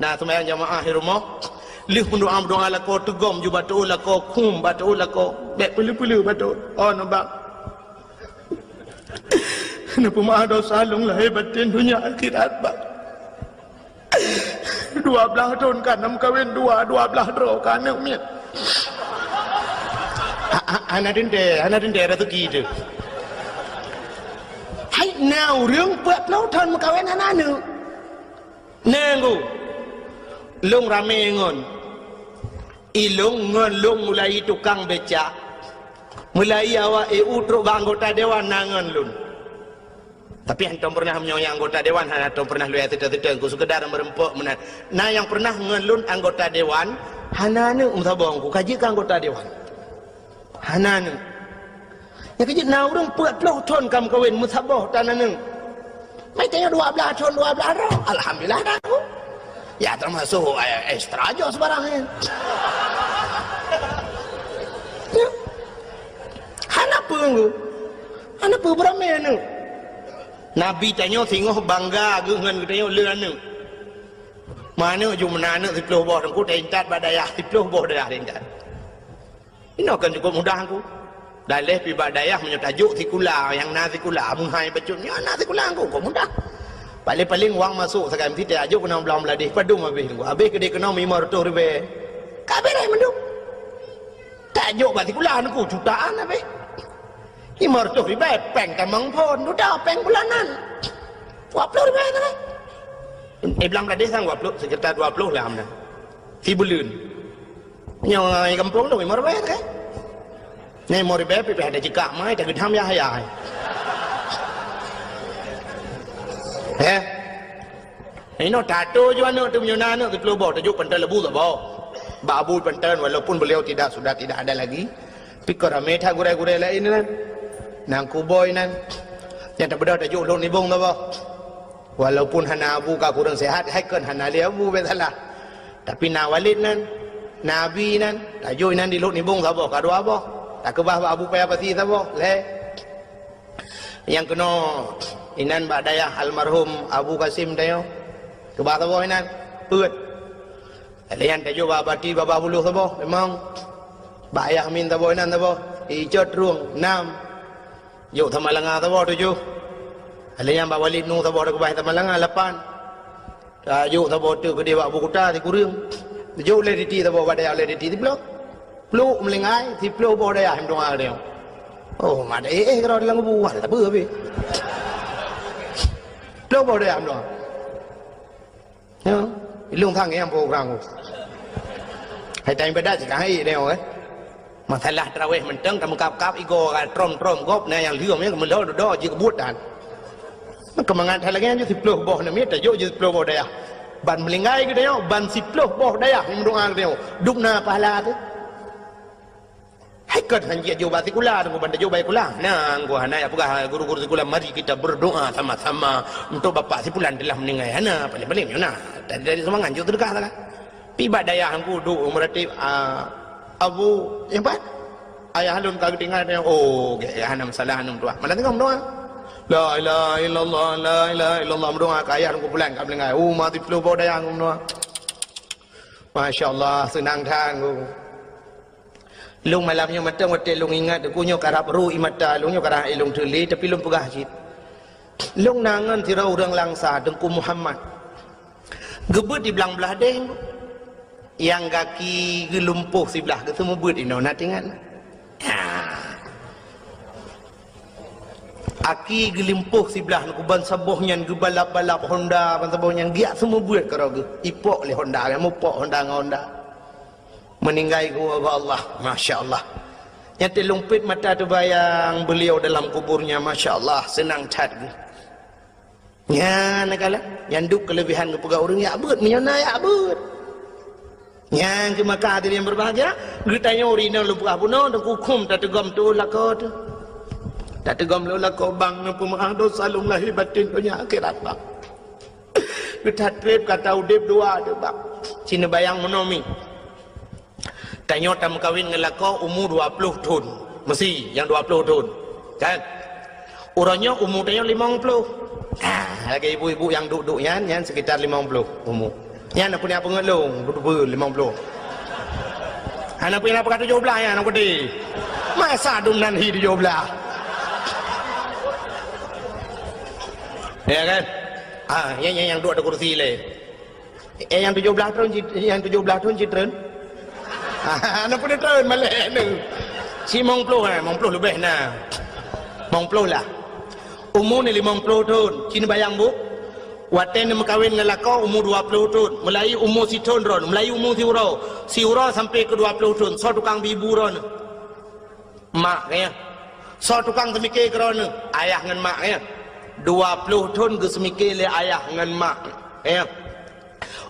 Na seumayang jamaah di rumoh. Lheueh meudoa-meudoa lakoe teugom ju bak teuôt lakoe, krum bak teuôt lakoe. Bèk peuleu-peuleu bak teuôt. Oh, nubak. Neupeumeu'ah desya lôn lahé batén donya akhirat, Bang. Dua blaih thon ka na meukawen dua, dua blaih droe ka aneuk miet. Ha, ha, hana teuntèe, hana teuntèe raseuki teuh. Hai, na ureueng peuet ploh thon meukawen hana aneuk. Nanggu. Lôn ramé ngon. Ilôn ngon lôn mulai tukang becak, mulai awak E U trok bak anggota dewan na ngon lôn. Tapi hantom pernah meunyoe nyang anggota dewan hana tom pernah lôn seutôt-seutôt, ku sekedar meureumpok meunan. Na nyang pernah ngon lôn anggota dewan, hana aneuk meusaboh ku ka jeuet keu anggota dewan. Hana aneuk. Nyang keujeuet na ureueng peuet ploh thon ka meukawen meusaboh tan aneuk. Mai tanyoe dua blaih thon, dua blaih droe. Alhamdulillah dah aku. Ya termasuk, eh, extra joh sebarang kan. Ya. Hana peue nggu. Hana peue beurami aneuk. Nabi tanyoe singoh bangga geuh ngon geutanyoe le aneuk. Meuaneuk ju meunan aneuk siploh boh teungku, taintat bak dayah siploh boh dayah taintat. Inoe kon cukop mudah ku. Daleh pi bak dayah meunyoe tajok sikula, nyang na sikula, meuhai bacut nyoe na sikula ku, kon mudah. Paléng-paléng wang masok sagai meuti tajok keunoe blang Bangladesh, padum habéh ku. Habéh keudéh keunoe limong reutôh ribèe. Ka beureh mandum. Tajok bak sikula ku jutaan habéh. Limong reutôh ribèe, péng tamong phon, dudoe péng bulanan. Dua ploh ribèe sagai. Eh, blang Bangladesh sang dua ploh, sekitar dua ploh lah amna. Sibuleuen. Nyoe gampông tu, limong ribèe kan? Nyoe limong ribèe pih ada jikak mai, tak geudam ya, ya. Eh? Inoe tato ju aneuk tu meunyoe na aneuk siploh boh, tajok panton leubeh saboh. Bak Abu panton, walaupun beliau tidak, sudah tidak ada lagi. Tapi kon ramé that gurèe-gurèe laén nyan. Nang Kuboi nyan. Nyang tabeudôh tajok Lhokseumawe saboh. Walaupun hana Abu ka kureueng sehat, hai kon hana lé Abu bèk salah. Tapi na Walid nyan, na Abi nyan, tajok inan di Lhokseumawe saboh, ka dua boh. Takeubah bak Abu Paya Pasi saboh, lhèe. Nyang keunoe inan bak dayah almarhum Abu Kasim tanyoe. Keubah saboh inan, peuet. Lheuh nyan tajok bak Bati babah buloh saboh, limong. Bak Ayah Min saboh inan saboh, icot rhueng, nam. Jok Samalanga saboh, tujoh. Lheuh nyan bak Walid Nu saboh takeubah Samalanga, lapan. Tajok saboh teuk keudeh bak Bukuta sikureueng. Jok lé Diti saboh bak dayah lé Diti siploh. Plôk meulinggai, siploh boh dayah meudoa keudeh. Oh, mat éh, éh keudroe lam kubu, ada sapeue habéh. Ploh boh dayah meudoa. Ya, ilung sang nyang program tu. Hai time ibadat cit kan hai dia, eh. Masalah tarawih mantong, tameukab-kab igoe ka trom-trom gob, na nyang lheueh, ya, keumeulo dudoe jikeubut tan. Keumangat hai lagèe nyan jeuet siploh boh namiet, tajok jeuet siploh boh dayah. Ban meulinggai geutanyoe, ban siploh boh dayah nyang meudoa geutanyoe. Dum na pahala teuh. Hai kon han jeuet jok bak sikula, teungku ban tajok bak sikula. Na, teungku hana jak peugah guru-guru sikula, "Mari kita berdoa sama-sama untuk bapak si fulan telah meninggal." Hana, paléng-paléng nyoe na. Dari, dari seumangat jok seudeukah salah. Pi bak dayah teungku duek meuratéb, ah, Abu, nyang pat? Ayah lôn ka geutinggai, oh, gèt, hana masalah, hana meudoa. Malam teungoh meudoa. La ilaha illallah, la ilaha illallah, meudoa keu ayah teungku fulan ka meuninggai. Oh, mati ploh boh dayah meudoa. Masya Allah, seunang that teungku. Lôn malam nyoe mantong watèe lôn ingat, teungku nyoe karab ru ie mata lôn, nyoe karab ilôn teulé, tapi lôn peugah cit. Lôn na ngon sidroe ureueng Langsa, Teungku Muhammad. Geubeuet di Blang Blahdeh, nyang gaki geulumpoh siblah, geuseumeubeuet inoe, na teuingat? Ya. Aki geulumpoh siblah, teungku, ban saboh nyan geubalap-balap Honda, ban saboh nyan geujak seumeubeuet keudroe geuh. Ipok lé Honda, mupok Honda ngon Honda. Meuninggai geuwoe bak Allah, masya Allah. Nyan teuleumpet mata teubayang beliau dalam kuburnya, masya Allah, seunang that geuh. Nyan kala, nyan duek keuleubehan geupeugah ureueng jak beuet, meunyoe na jak beuet. Nyan keuh maka hadirin berbahagia, geutanyoe rinong lôn peugah bunoe, teungku, khuem tateugom teuh lakoe teuh. Tateugom lôn lakoe, bang, neupeumaáh dosa lôn lahé batén donya akhirat, bang. Geuthat trép ka taudép dua teuh, bang. Ci neubayang meunoe mi. Tanyoe tameukawen ngon lakoe umu dua ploh thon. Meusi nyang dua ploh thon. Kan? Uroe nyoe umu tanyoe limong ploh. Ah, lagèe ibu-ibu nyang duek-duek nyan, nyan sekitar limong ploh umu. Nyan peue nyang peungeut lôn, beutôi limong ploh. Hana peue nyang peugah tujoh blah nyan, aneuk putih. Masa dum nan hi tujoh blah. Ya kan? Ah, nyan, nyan nyang duek di kursi lé. Eh, nyang tujoh blah thon cit, nyang tujoh blah thon cit treun. Hana peue treun malèe nyoe. Limong ploh, eh, limong ploh leubeh na. Limong ploh lah. Umu ni limong ploh thon. Ci neubayang bu. Watèe neumeukawen ngon lakoe umu dua ploh thon. Meulahi umu sithon droeneuh, meulahi umu siuroe. Siuroe sampoe keu dua ploh thon. Soe tukang bi bu droeneuh? Mak, ya. Soe tukang seumike keu droeneuh? Ayah ngon mak, ya. Dua ploh thon geuseumike lé ayah ngon mak, ya.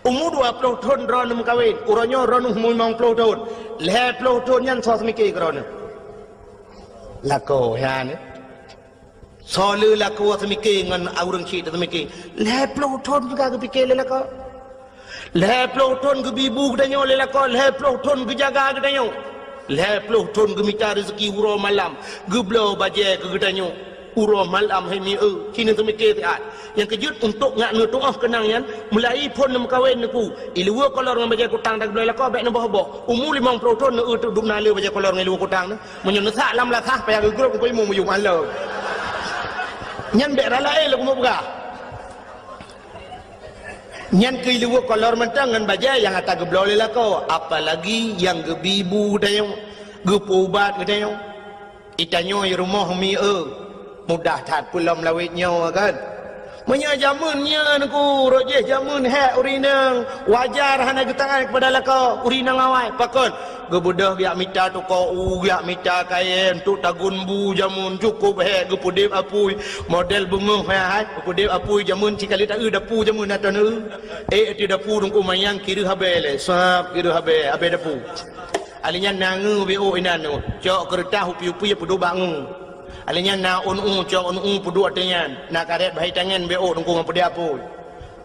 Umu dua ploh thon droeneuh meukawen, uroe nyoe droeneuh umu limong ploh thon. Lhèe ploh thon nyan soe seumike keu droeneuh? Lakoe, ya, ni. Soe le lakoe seumike ngon ureueng chik teuseumike? Lhèe ploh thon juga geupike lé lakoe. Lhèe ploh thon geubi bu geutanyoe lé lakoe, lhèe ploh thon geujaga geutanyoe. Lhèe ploh thon geumita reuzeki uroe malam, geubloe bajèe keu geutanyoe. Uroe malam hai mieu, ci neuseumiké siat. Nyang keujeuet untuk ngat neutuoh keunang nyan, meulahi phon neumeukawen neuku. Ileue kolor ngon bajèe kutang dan geubloe lakoe bèk neuboh-boh. Umu limong ploh thon neueu teuk dum na le bajèe kolor ngon ileue kutang nyan. Meunyoe neusak lam lasah payah geugrôp keu imeum yum alô. Nyan bèk rala éh lôn keumeung peugah. Nyan keuh ileue kolor mantong ngon bajèe nyang ata geubloe lé lakoe, apalagi nyang geubi bu geutanyoe, geupeuubat geutanyoe. Itanyoe i rumoh mi eu, mudah that peulom lawét nyoe kan. Meunyoe jameun nyan ku, rot jih jameun hék ureueng inong, wajar hana geutangai keupada lakoe ureueng inong awai. Pakon? Geubeudôh geujak mita toko u, geujak mita kayèe, untuk tagun bu jameun cukôp hék geupeudép apui. Model beungoh hai, hai, geupeudép apui jameun, ci ka lheueh taeu dapu jameun atau neu. Eh, ateueh dapu teungku manyang kireuh abèe lé, sab kireuh abèe, abèe dapu. Alèh nyan na ngeu bèe ôk inan nyoe, cok keureutah upi-upi peuduek bak ngeu. Alèh nyan na ôn u, cok ôn u peuduek ateueh nyan, na karét bahai tangen bèe ôk teungku ngon peudép apui.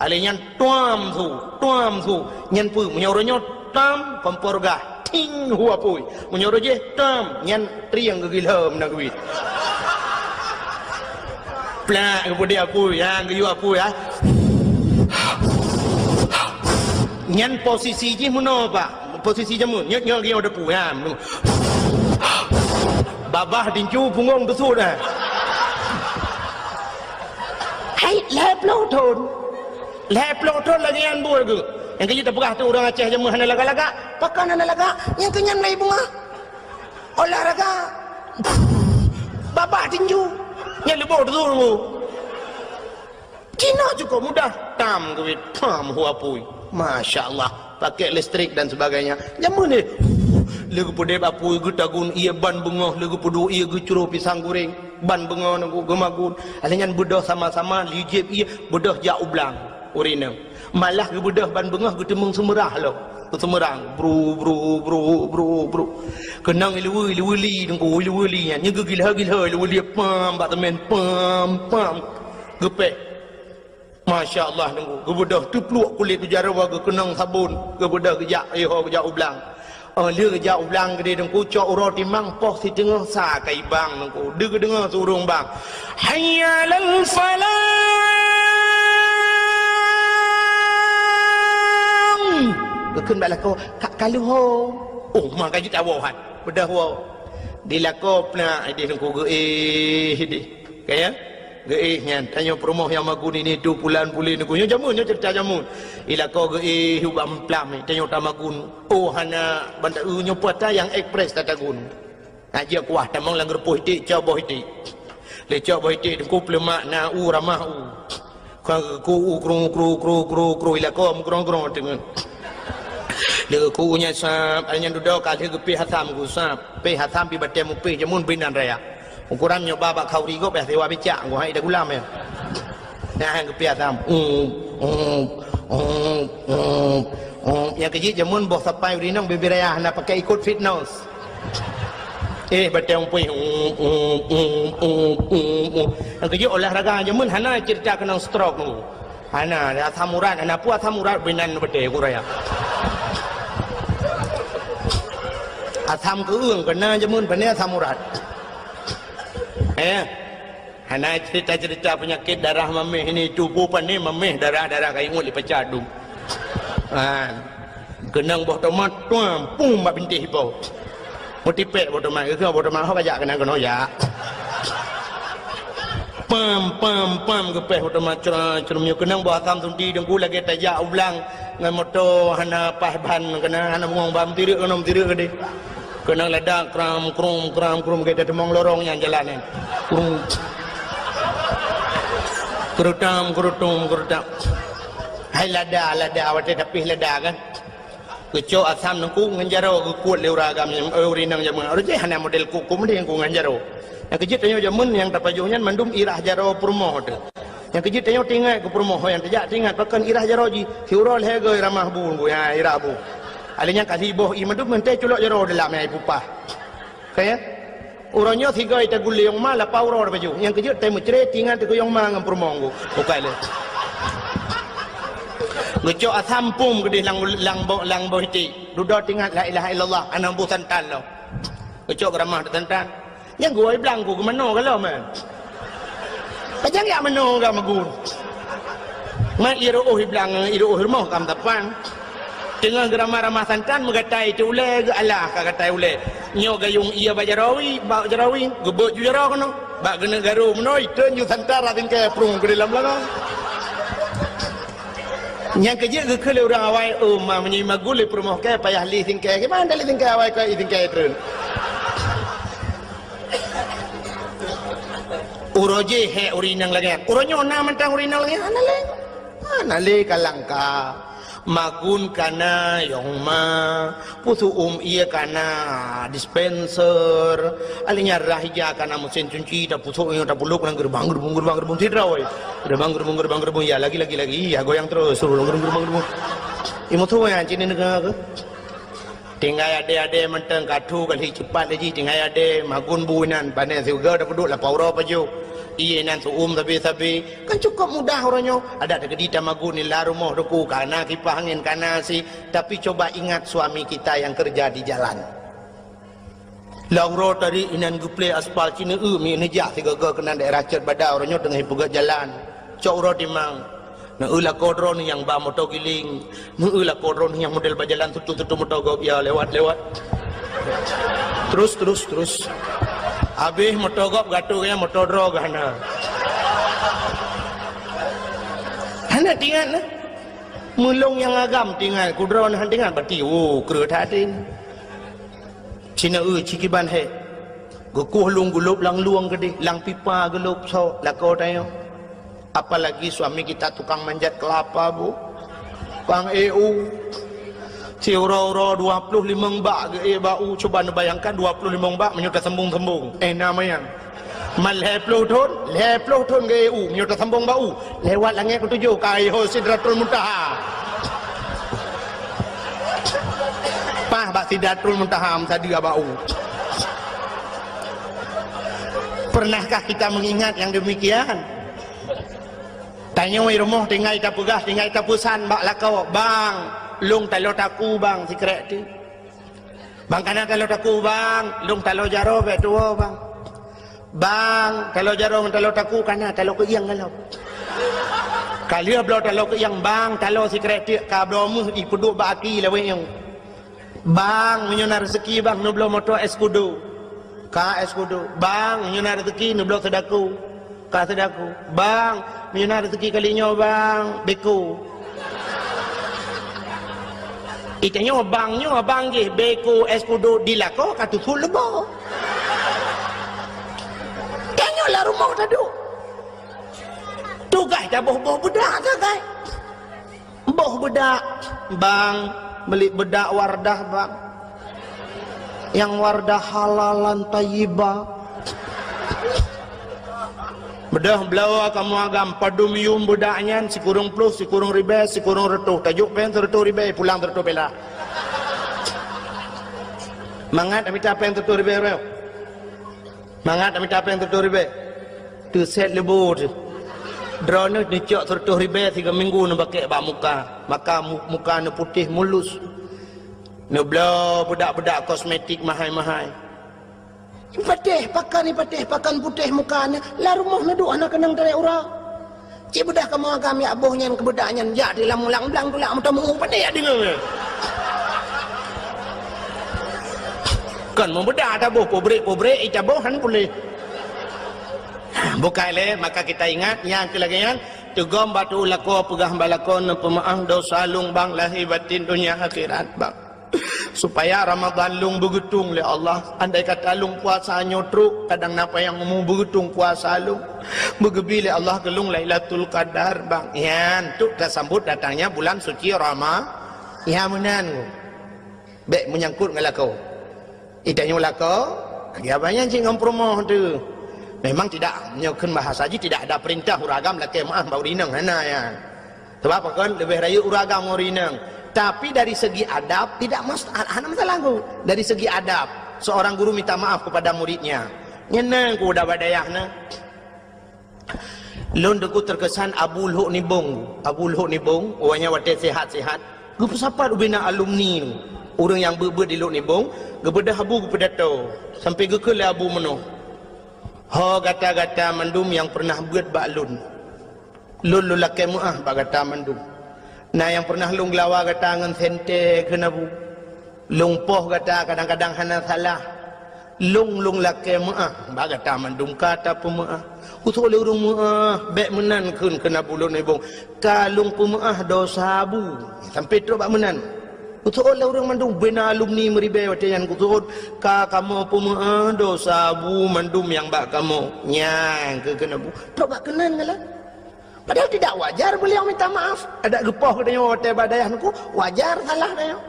Alèh nyan tuam su, tuam su. Nyan peue? Meunyoe uroe nyoe tam, kompor gah, ting, hu apui. Meunyoe uroe jih tam, nyan trieng geugilhom na geuit. Plak, geupeudép apui, ha, geuyue apui, ha. Nyan posisi jih meunoe, Pak. Posisi jameun. Nyoe, nyoe lagèe nyoe depu, ha. Babah tinju, punggong teusut, ha. Hai, lhèe ploh thon. Lhèe ploh thon lagèe nyan buet geuh. Nyang keuh jih tapeugah tu ureueng Aceh jameun hana lagak-lagak. Pakon hana lagak? Nyang keuh nyan mulai beungoh. Olahraga. Babah tinju. Nyan leuboh teusut. Cina cukup mudah, tam keubiet, pam, hu apui. Masya Allah, pakai listrik dan sebagainya. Jameun nyoe, lé geupeudép apui, geutagun ié ban beungoh, lé geupeuduek ié geucroh pisang goreng, ban beungoh nangku geumagun. Akhé nyan beudôh sama-sama, li jieb ié, beudôh jak u blang, ureueng inong. Malah geubeudôh ban beungoh geuteumeung seumeurah lom. Seumeurang, bru, bru, bru, bru, bru. Keunong ileue, ileue li, nangku, ileue li nyan. Nyoe geugilha-gilha ileue li, pam, bak teumèn, pam, pam. Geupéh. Masya Allah, nangku. Geubeudôh teupluek kulét u jaroe, geukeunong sabon, geubeudôh geujak, iho geujak u blang. Oh, lheueh geujak u blang keudéh, nangku, cok uroe timang poh siteungoh sa ka ibang, nangku. Deuh geudeungoe su ureueng bang, "Hayya 'alal falah!" Geukheun bak lakoe, "Ka, ka lheueh ho." Oh, ma ka jeuet awoe han. Beudôh woe. Di lakoe peunak idéh, nangku, geuéh idéh. Ka ya? Geuéh nyan, tanyoe peurumoh nyang magun ini tu pulan pulen nangku. Nyoe jameun, nyoe ceurita jameun. Di lakoe geuéh ubak meuphlam, tanyoe tamagun. Oh, hana, ban ta-, nyoe puasa nyang ekspres tatagun. Nah, jeuet kuah tamong lam geureupoh iték, cok boh iték. Lé cok boh iték, teungku peuleumak na u ramah u. Ka ku u krung, krung, krung, krung, krung, i lakoe meukrong-krong teungeut. Lé ku u nyan sab, ai nyan dudoe ka lheueh geupéh asam ku sab. Péh asam pi batèe mupéh jameun binan raya. Ukuran nyoe ba bak khauri gob, eh, sewa bicak, ku hai dah gulam, eh. Nah, geupéh asam. Um, um, um, um, um. Nyang keujeuet jameun boh sapai ureueng inong bibir raya hana pakai ikot fitness. Eh, batèe mupéh. Um, um, um, um, um, um. Nyang keujeuet olahraga jameun hana ceurita keunong stroke tu. Hana, asam urat, hana peue asam urat binan batèe ku raya. Asam keueung keuna jameun, pane asam urat. Eh, hana ceurita-ceurita peunyakét darah maméh ini, tuboh pane maméh darah-darah ka ingot lé pacat dum. Ha. Keunong boh tomat, tuam, pum bak bintéh ipo. Meutipék boh tomat, geukheun boh tomat, ho bajak keunan keunoe jak. Pam, pam, pam, geupéh boh tomat, cra, crum nyoe. Keunong boh asam sunti teungku lagèe tajak u blang ngon moto hana paih ban, keunan hana bungong ban, meutirek keunoe, meutirek keudéh. Keunong lada, kram, krum, kram, krum, lagèe tateumong lorong nyang jalan nyan. Krum. Keurutam, keurutum, keurutam. Hai lada, lada, watèe tapéh lada kan. Geucok asam teungku ngon jaroe geukuet lé ureueng agam, eh, ureueng inong jameun. Ureueng jih hana model kuku mending ku ngon jaroe. Nyang keujeuet tanyoe jameun nyang tapajoh nyan mandum irah jaroe peurumoh teuh. Nyang keujeuet tanyoe teuingat keu peurumoh nyang tajak teuingat pakon irah jaroe jih. Siuroe lhèe goe ramah bu, bu, ha, irah bu. Alèh nyan ka siboh ié mandum meuntèe culok jaroe dalam nyang ipupah. Ka ya? Uroe nyoe sigoe taguleng ma lapan uroe baju. Nyang keujeuet tai meucre tingan teukeuyong ma ngon peurumoh ngku. Bukai lé. Geucok asam pum keudéh lam, lam boh, lam boh iték. Dudoe tingat la ilaha illallah, aneuk buh santan lom. Geucok geuramah santan. Nyang geuwoe blang ku geumanoe galom, eh. Pajang jak manoe gam agun. Mat ié ruoh iblang, ié ruoh rumoh gam tapan. Teungoh geuramah-ramah santan meugatai teu ulèe geualah ka gatai ulèe. Nyoe gayong ié bak jarawi, bak jarawi, geubeuet ju jaroe keunoe. Bak geuneuk garu meunoe, iteun ju santan rab singkèe prung keu dalam lagong. Nyang keujeuet geukheun lé ureueng awai, "Oh, ma meunyoe magul lé peurumoh kèe payah lé singkèe, kiban lé singkèe awai keu singkèe treun." Uroe jih hék ureueng inong lagèe nyan. Uroe nyoe na mantong ureueng inong lagèe nyan? Hana lé. Hana lé ka langka. Magun kana yong ma, puseu'uem ié kana dispenser. Alèh nyan rhah ija kana meusén cunci, tapusok nyoe tapulop ngon geureubang, geureubung, geureubang, geureubung sidroe. Geureubang, geureubung, geureubang, geureubung, ya lagi, lagi, lagi, ya goyang terus, geureubang, geureubang, geureubang. Imeusue nyan cit neudeungoe keuh. Tinggai adé-adé mantong ka thu ka lheueh ceupat lé jih, tinggai adé magun bu inan, pane siuga tapeuduek lapau uroe pajoh. Ié inan seu'uem sabe-sabe. Kan cukup mudah uroe nyoe. Adak teukeudi tamagun di lam rumoh teungku, kana kipah angén, kana si. Tapi coba ingat suami kita yang kerja di jalan. Lam uroe tadi inan geuplè aspal Cineue mi neujak sigoe-goe keunan daerah Cot Bada uroe nyoe teungoh ipeugöt jalan. Cok uroe timang. Meu-eu lakoe droeneuh nyang ba moto giling, meu-eu lakoe droeneuh nyang model bak jalan tutu-tutu moto gob ya lewat-lewat. Terus, terus, terus. Habéh moto gob gatoe nyan moto droe geuh hana. Hana teuingat nah. Meulôn nyang agam teuingat, keu droeneuh han teuingat, berarti, oh, kreueh that deh. Cina eu ci kiban hék. Geukueh lôn geulôb lam lueng keudeh, lam pipa geulôb sôk lakoe tanyoe. Apalagi suami kita tukang manjat kelapa, Bu. Tukang ék u. Siuroe-uroe dua ploh limong bak geuék bak u. Cuba neubayangkan dua ploh limong bak meunyoe tasambong-sambong. Eh, na manyang. Man lhèe ploh thôn, lhèe ploh thôn geuék u, meunyoe tasambong bak u, lewat langét keutujôh ka yoh Sidratul Muntaha. Paih bak Sidratul Muntaha meusadeue bak u. Pernahkah kita mengingat yang demikian? Tanyoe rumoh tinggai tapeugah, tinggai tapeusan bak lakoe, "Bang, lôn taloe taku, Bang, sikrek ti." "Bang, kana taloe taku, Bang, lôn taloe jaroe bèk tuwoe, Bang." "Bang, taloe jaroe ngon taloe taku kana, taloe keuieng galom." Ka lheueh bloe taloe keuieng, "Bang, taloe sikrek tiek ka bloe meuh ipeuduek bak aki lawét nyoe." "Bang, meunyoe na rezeki, Bang, neubloe moto Escudo." Ka Escudo. "Bang, meunyoe na rezeki, neubloe Sadako." Ka Sadako. "Bang, meunyoe na rezeki kali nyoe, Bang, Beko." Itanyoe bang nyoe abang jih, Beko, Escudo, di lakoe ka tutup leubo. Tanyoe lam rumoh taduek. Tugaih taboh-boh beudak sagai. Boh beudak, "Bang, meuli beudak Wardah, Bang. Nyang Wardah halalan thayyibah." Beudôh bloe kamoe agam, padum yuem beudak nyan, sikureueng ploh, sikureueng ribèe, sikureueng reutôh. Tajok péng sireutôh ribèe, pulang sireutôh peula. Mangat mita péng sireutôh ribèe, bro. Mangat mita péng sireutôh ribèe. Teusét leubo teuh. Droeneuh neucok sireutôh ribèe sigoe minggu neubakèk bak muka. Maka mu-, muka neuputéh mulus. Neubloe beudak-beudak kosmetik mahai-mahai. Patéh pakan, patéh pakan putéh muka nyan, lam rumoh neuduek hana keunong tarek uroe. Cit beudôh kamoe agam jak boh nyan keu beudak nyan, jak di lam ulang blang tulak meuteumeu pandai jak deungoe. Kon meubeudak taboh pabrék-pabrék, ih, taboh han puléh. Bukai lé, maka kita ingat, nyang keu lagèe nyan, teugom bak tu'u lakoe, peugah bak lakoe, neupeumeu'ah dosa lôn bang, lahé batén donya akhirat bang. Supaya Ramadhan lôn beugeutong lé Allah. Andai kata lôn puasa nyoe trok, kadang na panyang umu beugeutong puasa lôn. Beugeubri lé Allah keu lôn Lailatul Qadar, bang. Nyan, tu tasambot datangnya bulan suci Rama-, nyan meunan. Bèk meunyangkot ngon lakoe. Itanyoe lakoe, lagèe abang nyan cit ngon peurumoh teuh. Memang tidak, nyoe kheun bahasa jih tidak ada perintah ureueng agam lakèe meu'ah bak ureueng inong, hana nyan. Sabab pakon leubeh rayeuk ureueng agam ngon ureueng inong. Tapi dari segi adab tidak mas-, hana masalah ku. Dari segi adab, seorang guru minta maaf kepada muridnya. Nyan nang ku udah bak dayah na. Lôn teungku terkesan Abu Lhok Nibong. Abu Lhok Nibong, awaknyan watèe sehat-sehat, geupeusapat ubena alumni ureueng nyang beuet-beuet di Lhok Nibong, geubeudôh Abu geupeudato, sampai geukheun lé Abu meunoe, "Ho gata-gata mandum nyang peureunah beuet bak lôn, lôn lôn lakèe meu'ah bak gata mandum. Na nyang peureunah lôn geulawa gata ngon sentée kheun Abu. Lôn poh gata kadang-kadang hana salah. Lôn lôn lakèe meu'ah bak gata mandum ka tapeumeu'ah. Usôk lé ureueng meu'ah, bèk meunan kheun keu Abu Lhok Nibong. Ka lôn peumeu'ah dosa Abu." Sampai trok bak meunan. Usôk lé ureueng mandum, bina alumni meuribèe watèe nyan geuseuôt, "Ka kamoe peumeu'ah dosa Abu mandum nyang bak kamoe." Nyan keu kheun Abu. Trok bak keunan galak. Padahal tidak wajar beliau minta maaf. Adak geupoh geutanyoe watèe bak dayah teungku, wajar salah tanyoe.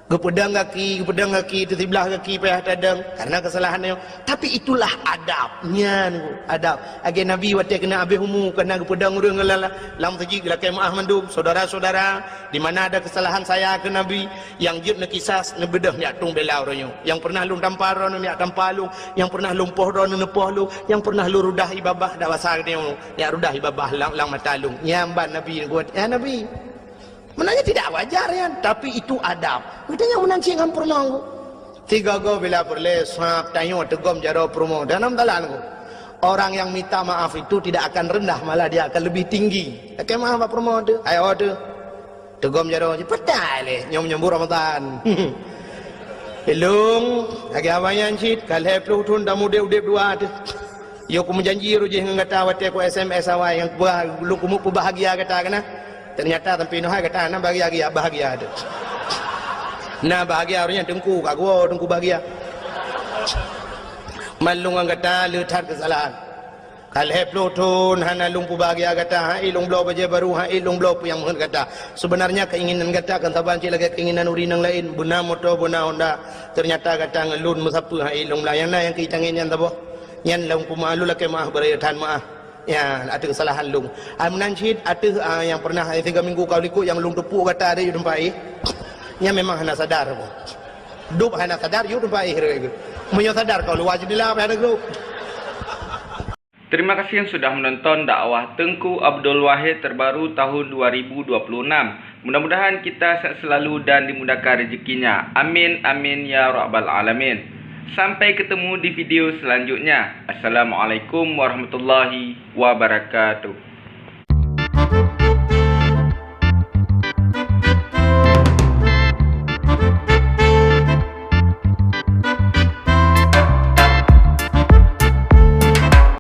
Geupeudong gaki, geupeudong gaki, teusiblah gaki payah tadong karena kesalahan tanyoe. Tapi itulah adab. Nyan teungku, adab. Lagèe Nabi watèe keuneuk abéh umu, keuneuk geupeudong ureueng lam, lam meuseujid, geulakèe meu'ah mandum, "Saudara-saudara, di mana ada kesalahan saya," kheun Nabi, "nyang jeuet neukisas, neubeudôh neujak tueng bela uroe nyoe. Nyang peureunah lôn tampa droeneuh neujak tampa lôn, nyang peureunah lôn poh droeneuh neupoh lôn, nyang peureunah lôn rudah ie babah dak basa geutanyoe, neujak rudah ie babah lam, lam mata lôn." Nyan ban Nabi geupeugah, "Ya Nabi, meunan nyan tidak wajar nyan, tapi itu adab." Geutanyoe meunan cit ngon peurumoh. Tiga go bila peureulèe sab tanyoe teugom jaroe peurumoh. Dan nam talan ku. Orang yang minta maaf itu tidak akan rendah, malah dia akan lebih tinggi. Lakèe meu'ah bak peurumoh teuh, ayo teuh. Teugom jaroe jih, peugah lé, nyoe meunyoe buet Ramadhan. Ilôn, lagèe awai nyan cit, ka lhèe plôh thôn tamudép udép dua teuh. Yoh kumeujanji roh jih ngon gata watèe ku S M S awai, nyang bah-, lôn keumeung peubahgia gata keunan. Ternyata sampoe nyoe hai gata hana bahgia-bahgia teuh. Na bahgia roh nyan teungku, ka geuwoe teungku bahgia. Man lôn ngon gata le that keusalahan. Ka lhèe plôh thôn hana lôn peubahgia gata, han ék lôn bloe bajèe barô, han ék lôn bloe peue nyang meuheuet gata. Seubeunarnya keinginan gata kan saban cit lagèe keinginan ureueng nyang laén, beuna moto, beuna Honda. Ternyata gata ngon lôn meusapeue han ék lôn blah. Nyang na nyang keu tangieng nyan saboh. Nyan lôn peumeu'ah, lôn lakèe meu'ah, beurayeuk that meu'ah. Ya, ateueh keusalahan lôn. Ai meunan cit ateueh, ah, nyang pernah, eh, tiga minggu ka likot nyang lôn teupuk gata ada yue teumpat éh. Nyan memang hana sadar apa. Dub hana sadar yue teumpat éh. Meunyoe sadar ka luwa jeundela payah neugok. Terima kasih yang sudah menonton dakwah Teungku Abdul Wahid terbaru tahun dua ribu dua puluh enam. Mudah-mudahan kita sehat selalu dan dimudahkan rezekinya. Amin, amin, ya rabbal alamin. Sampai ketemu di video selanjutnya. Assalamualaikum warahmatullahi wabarakatuh.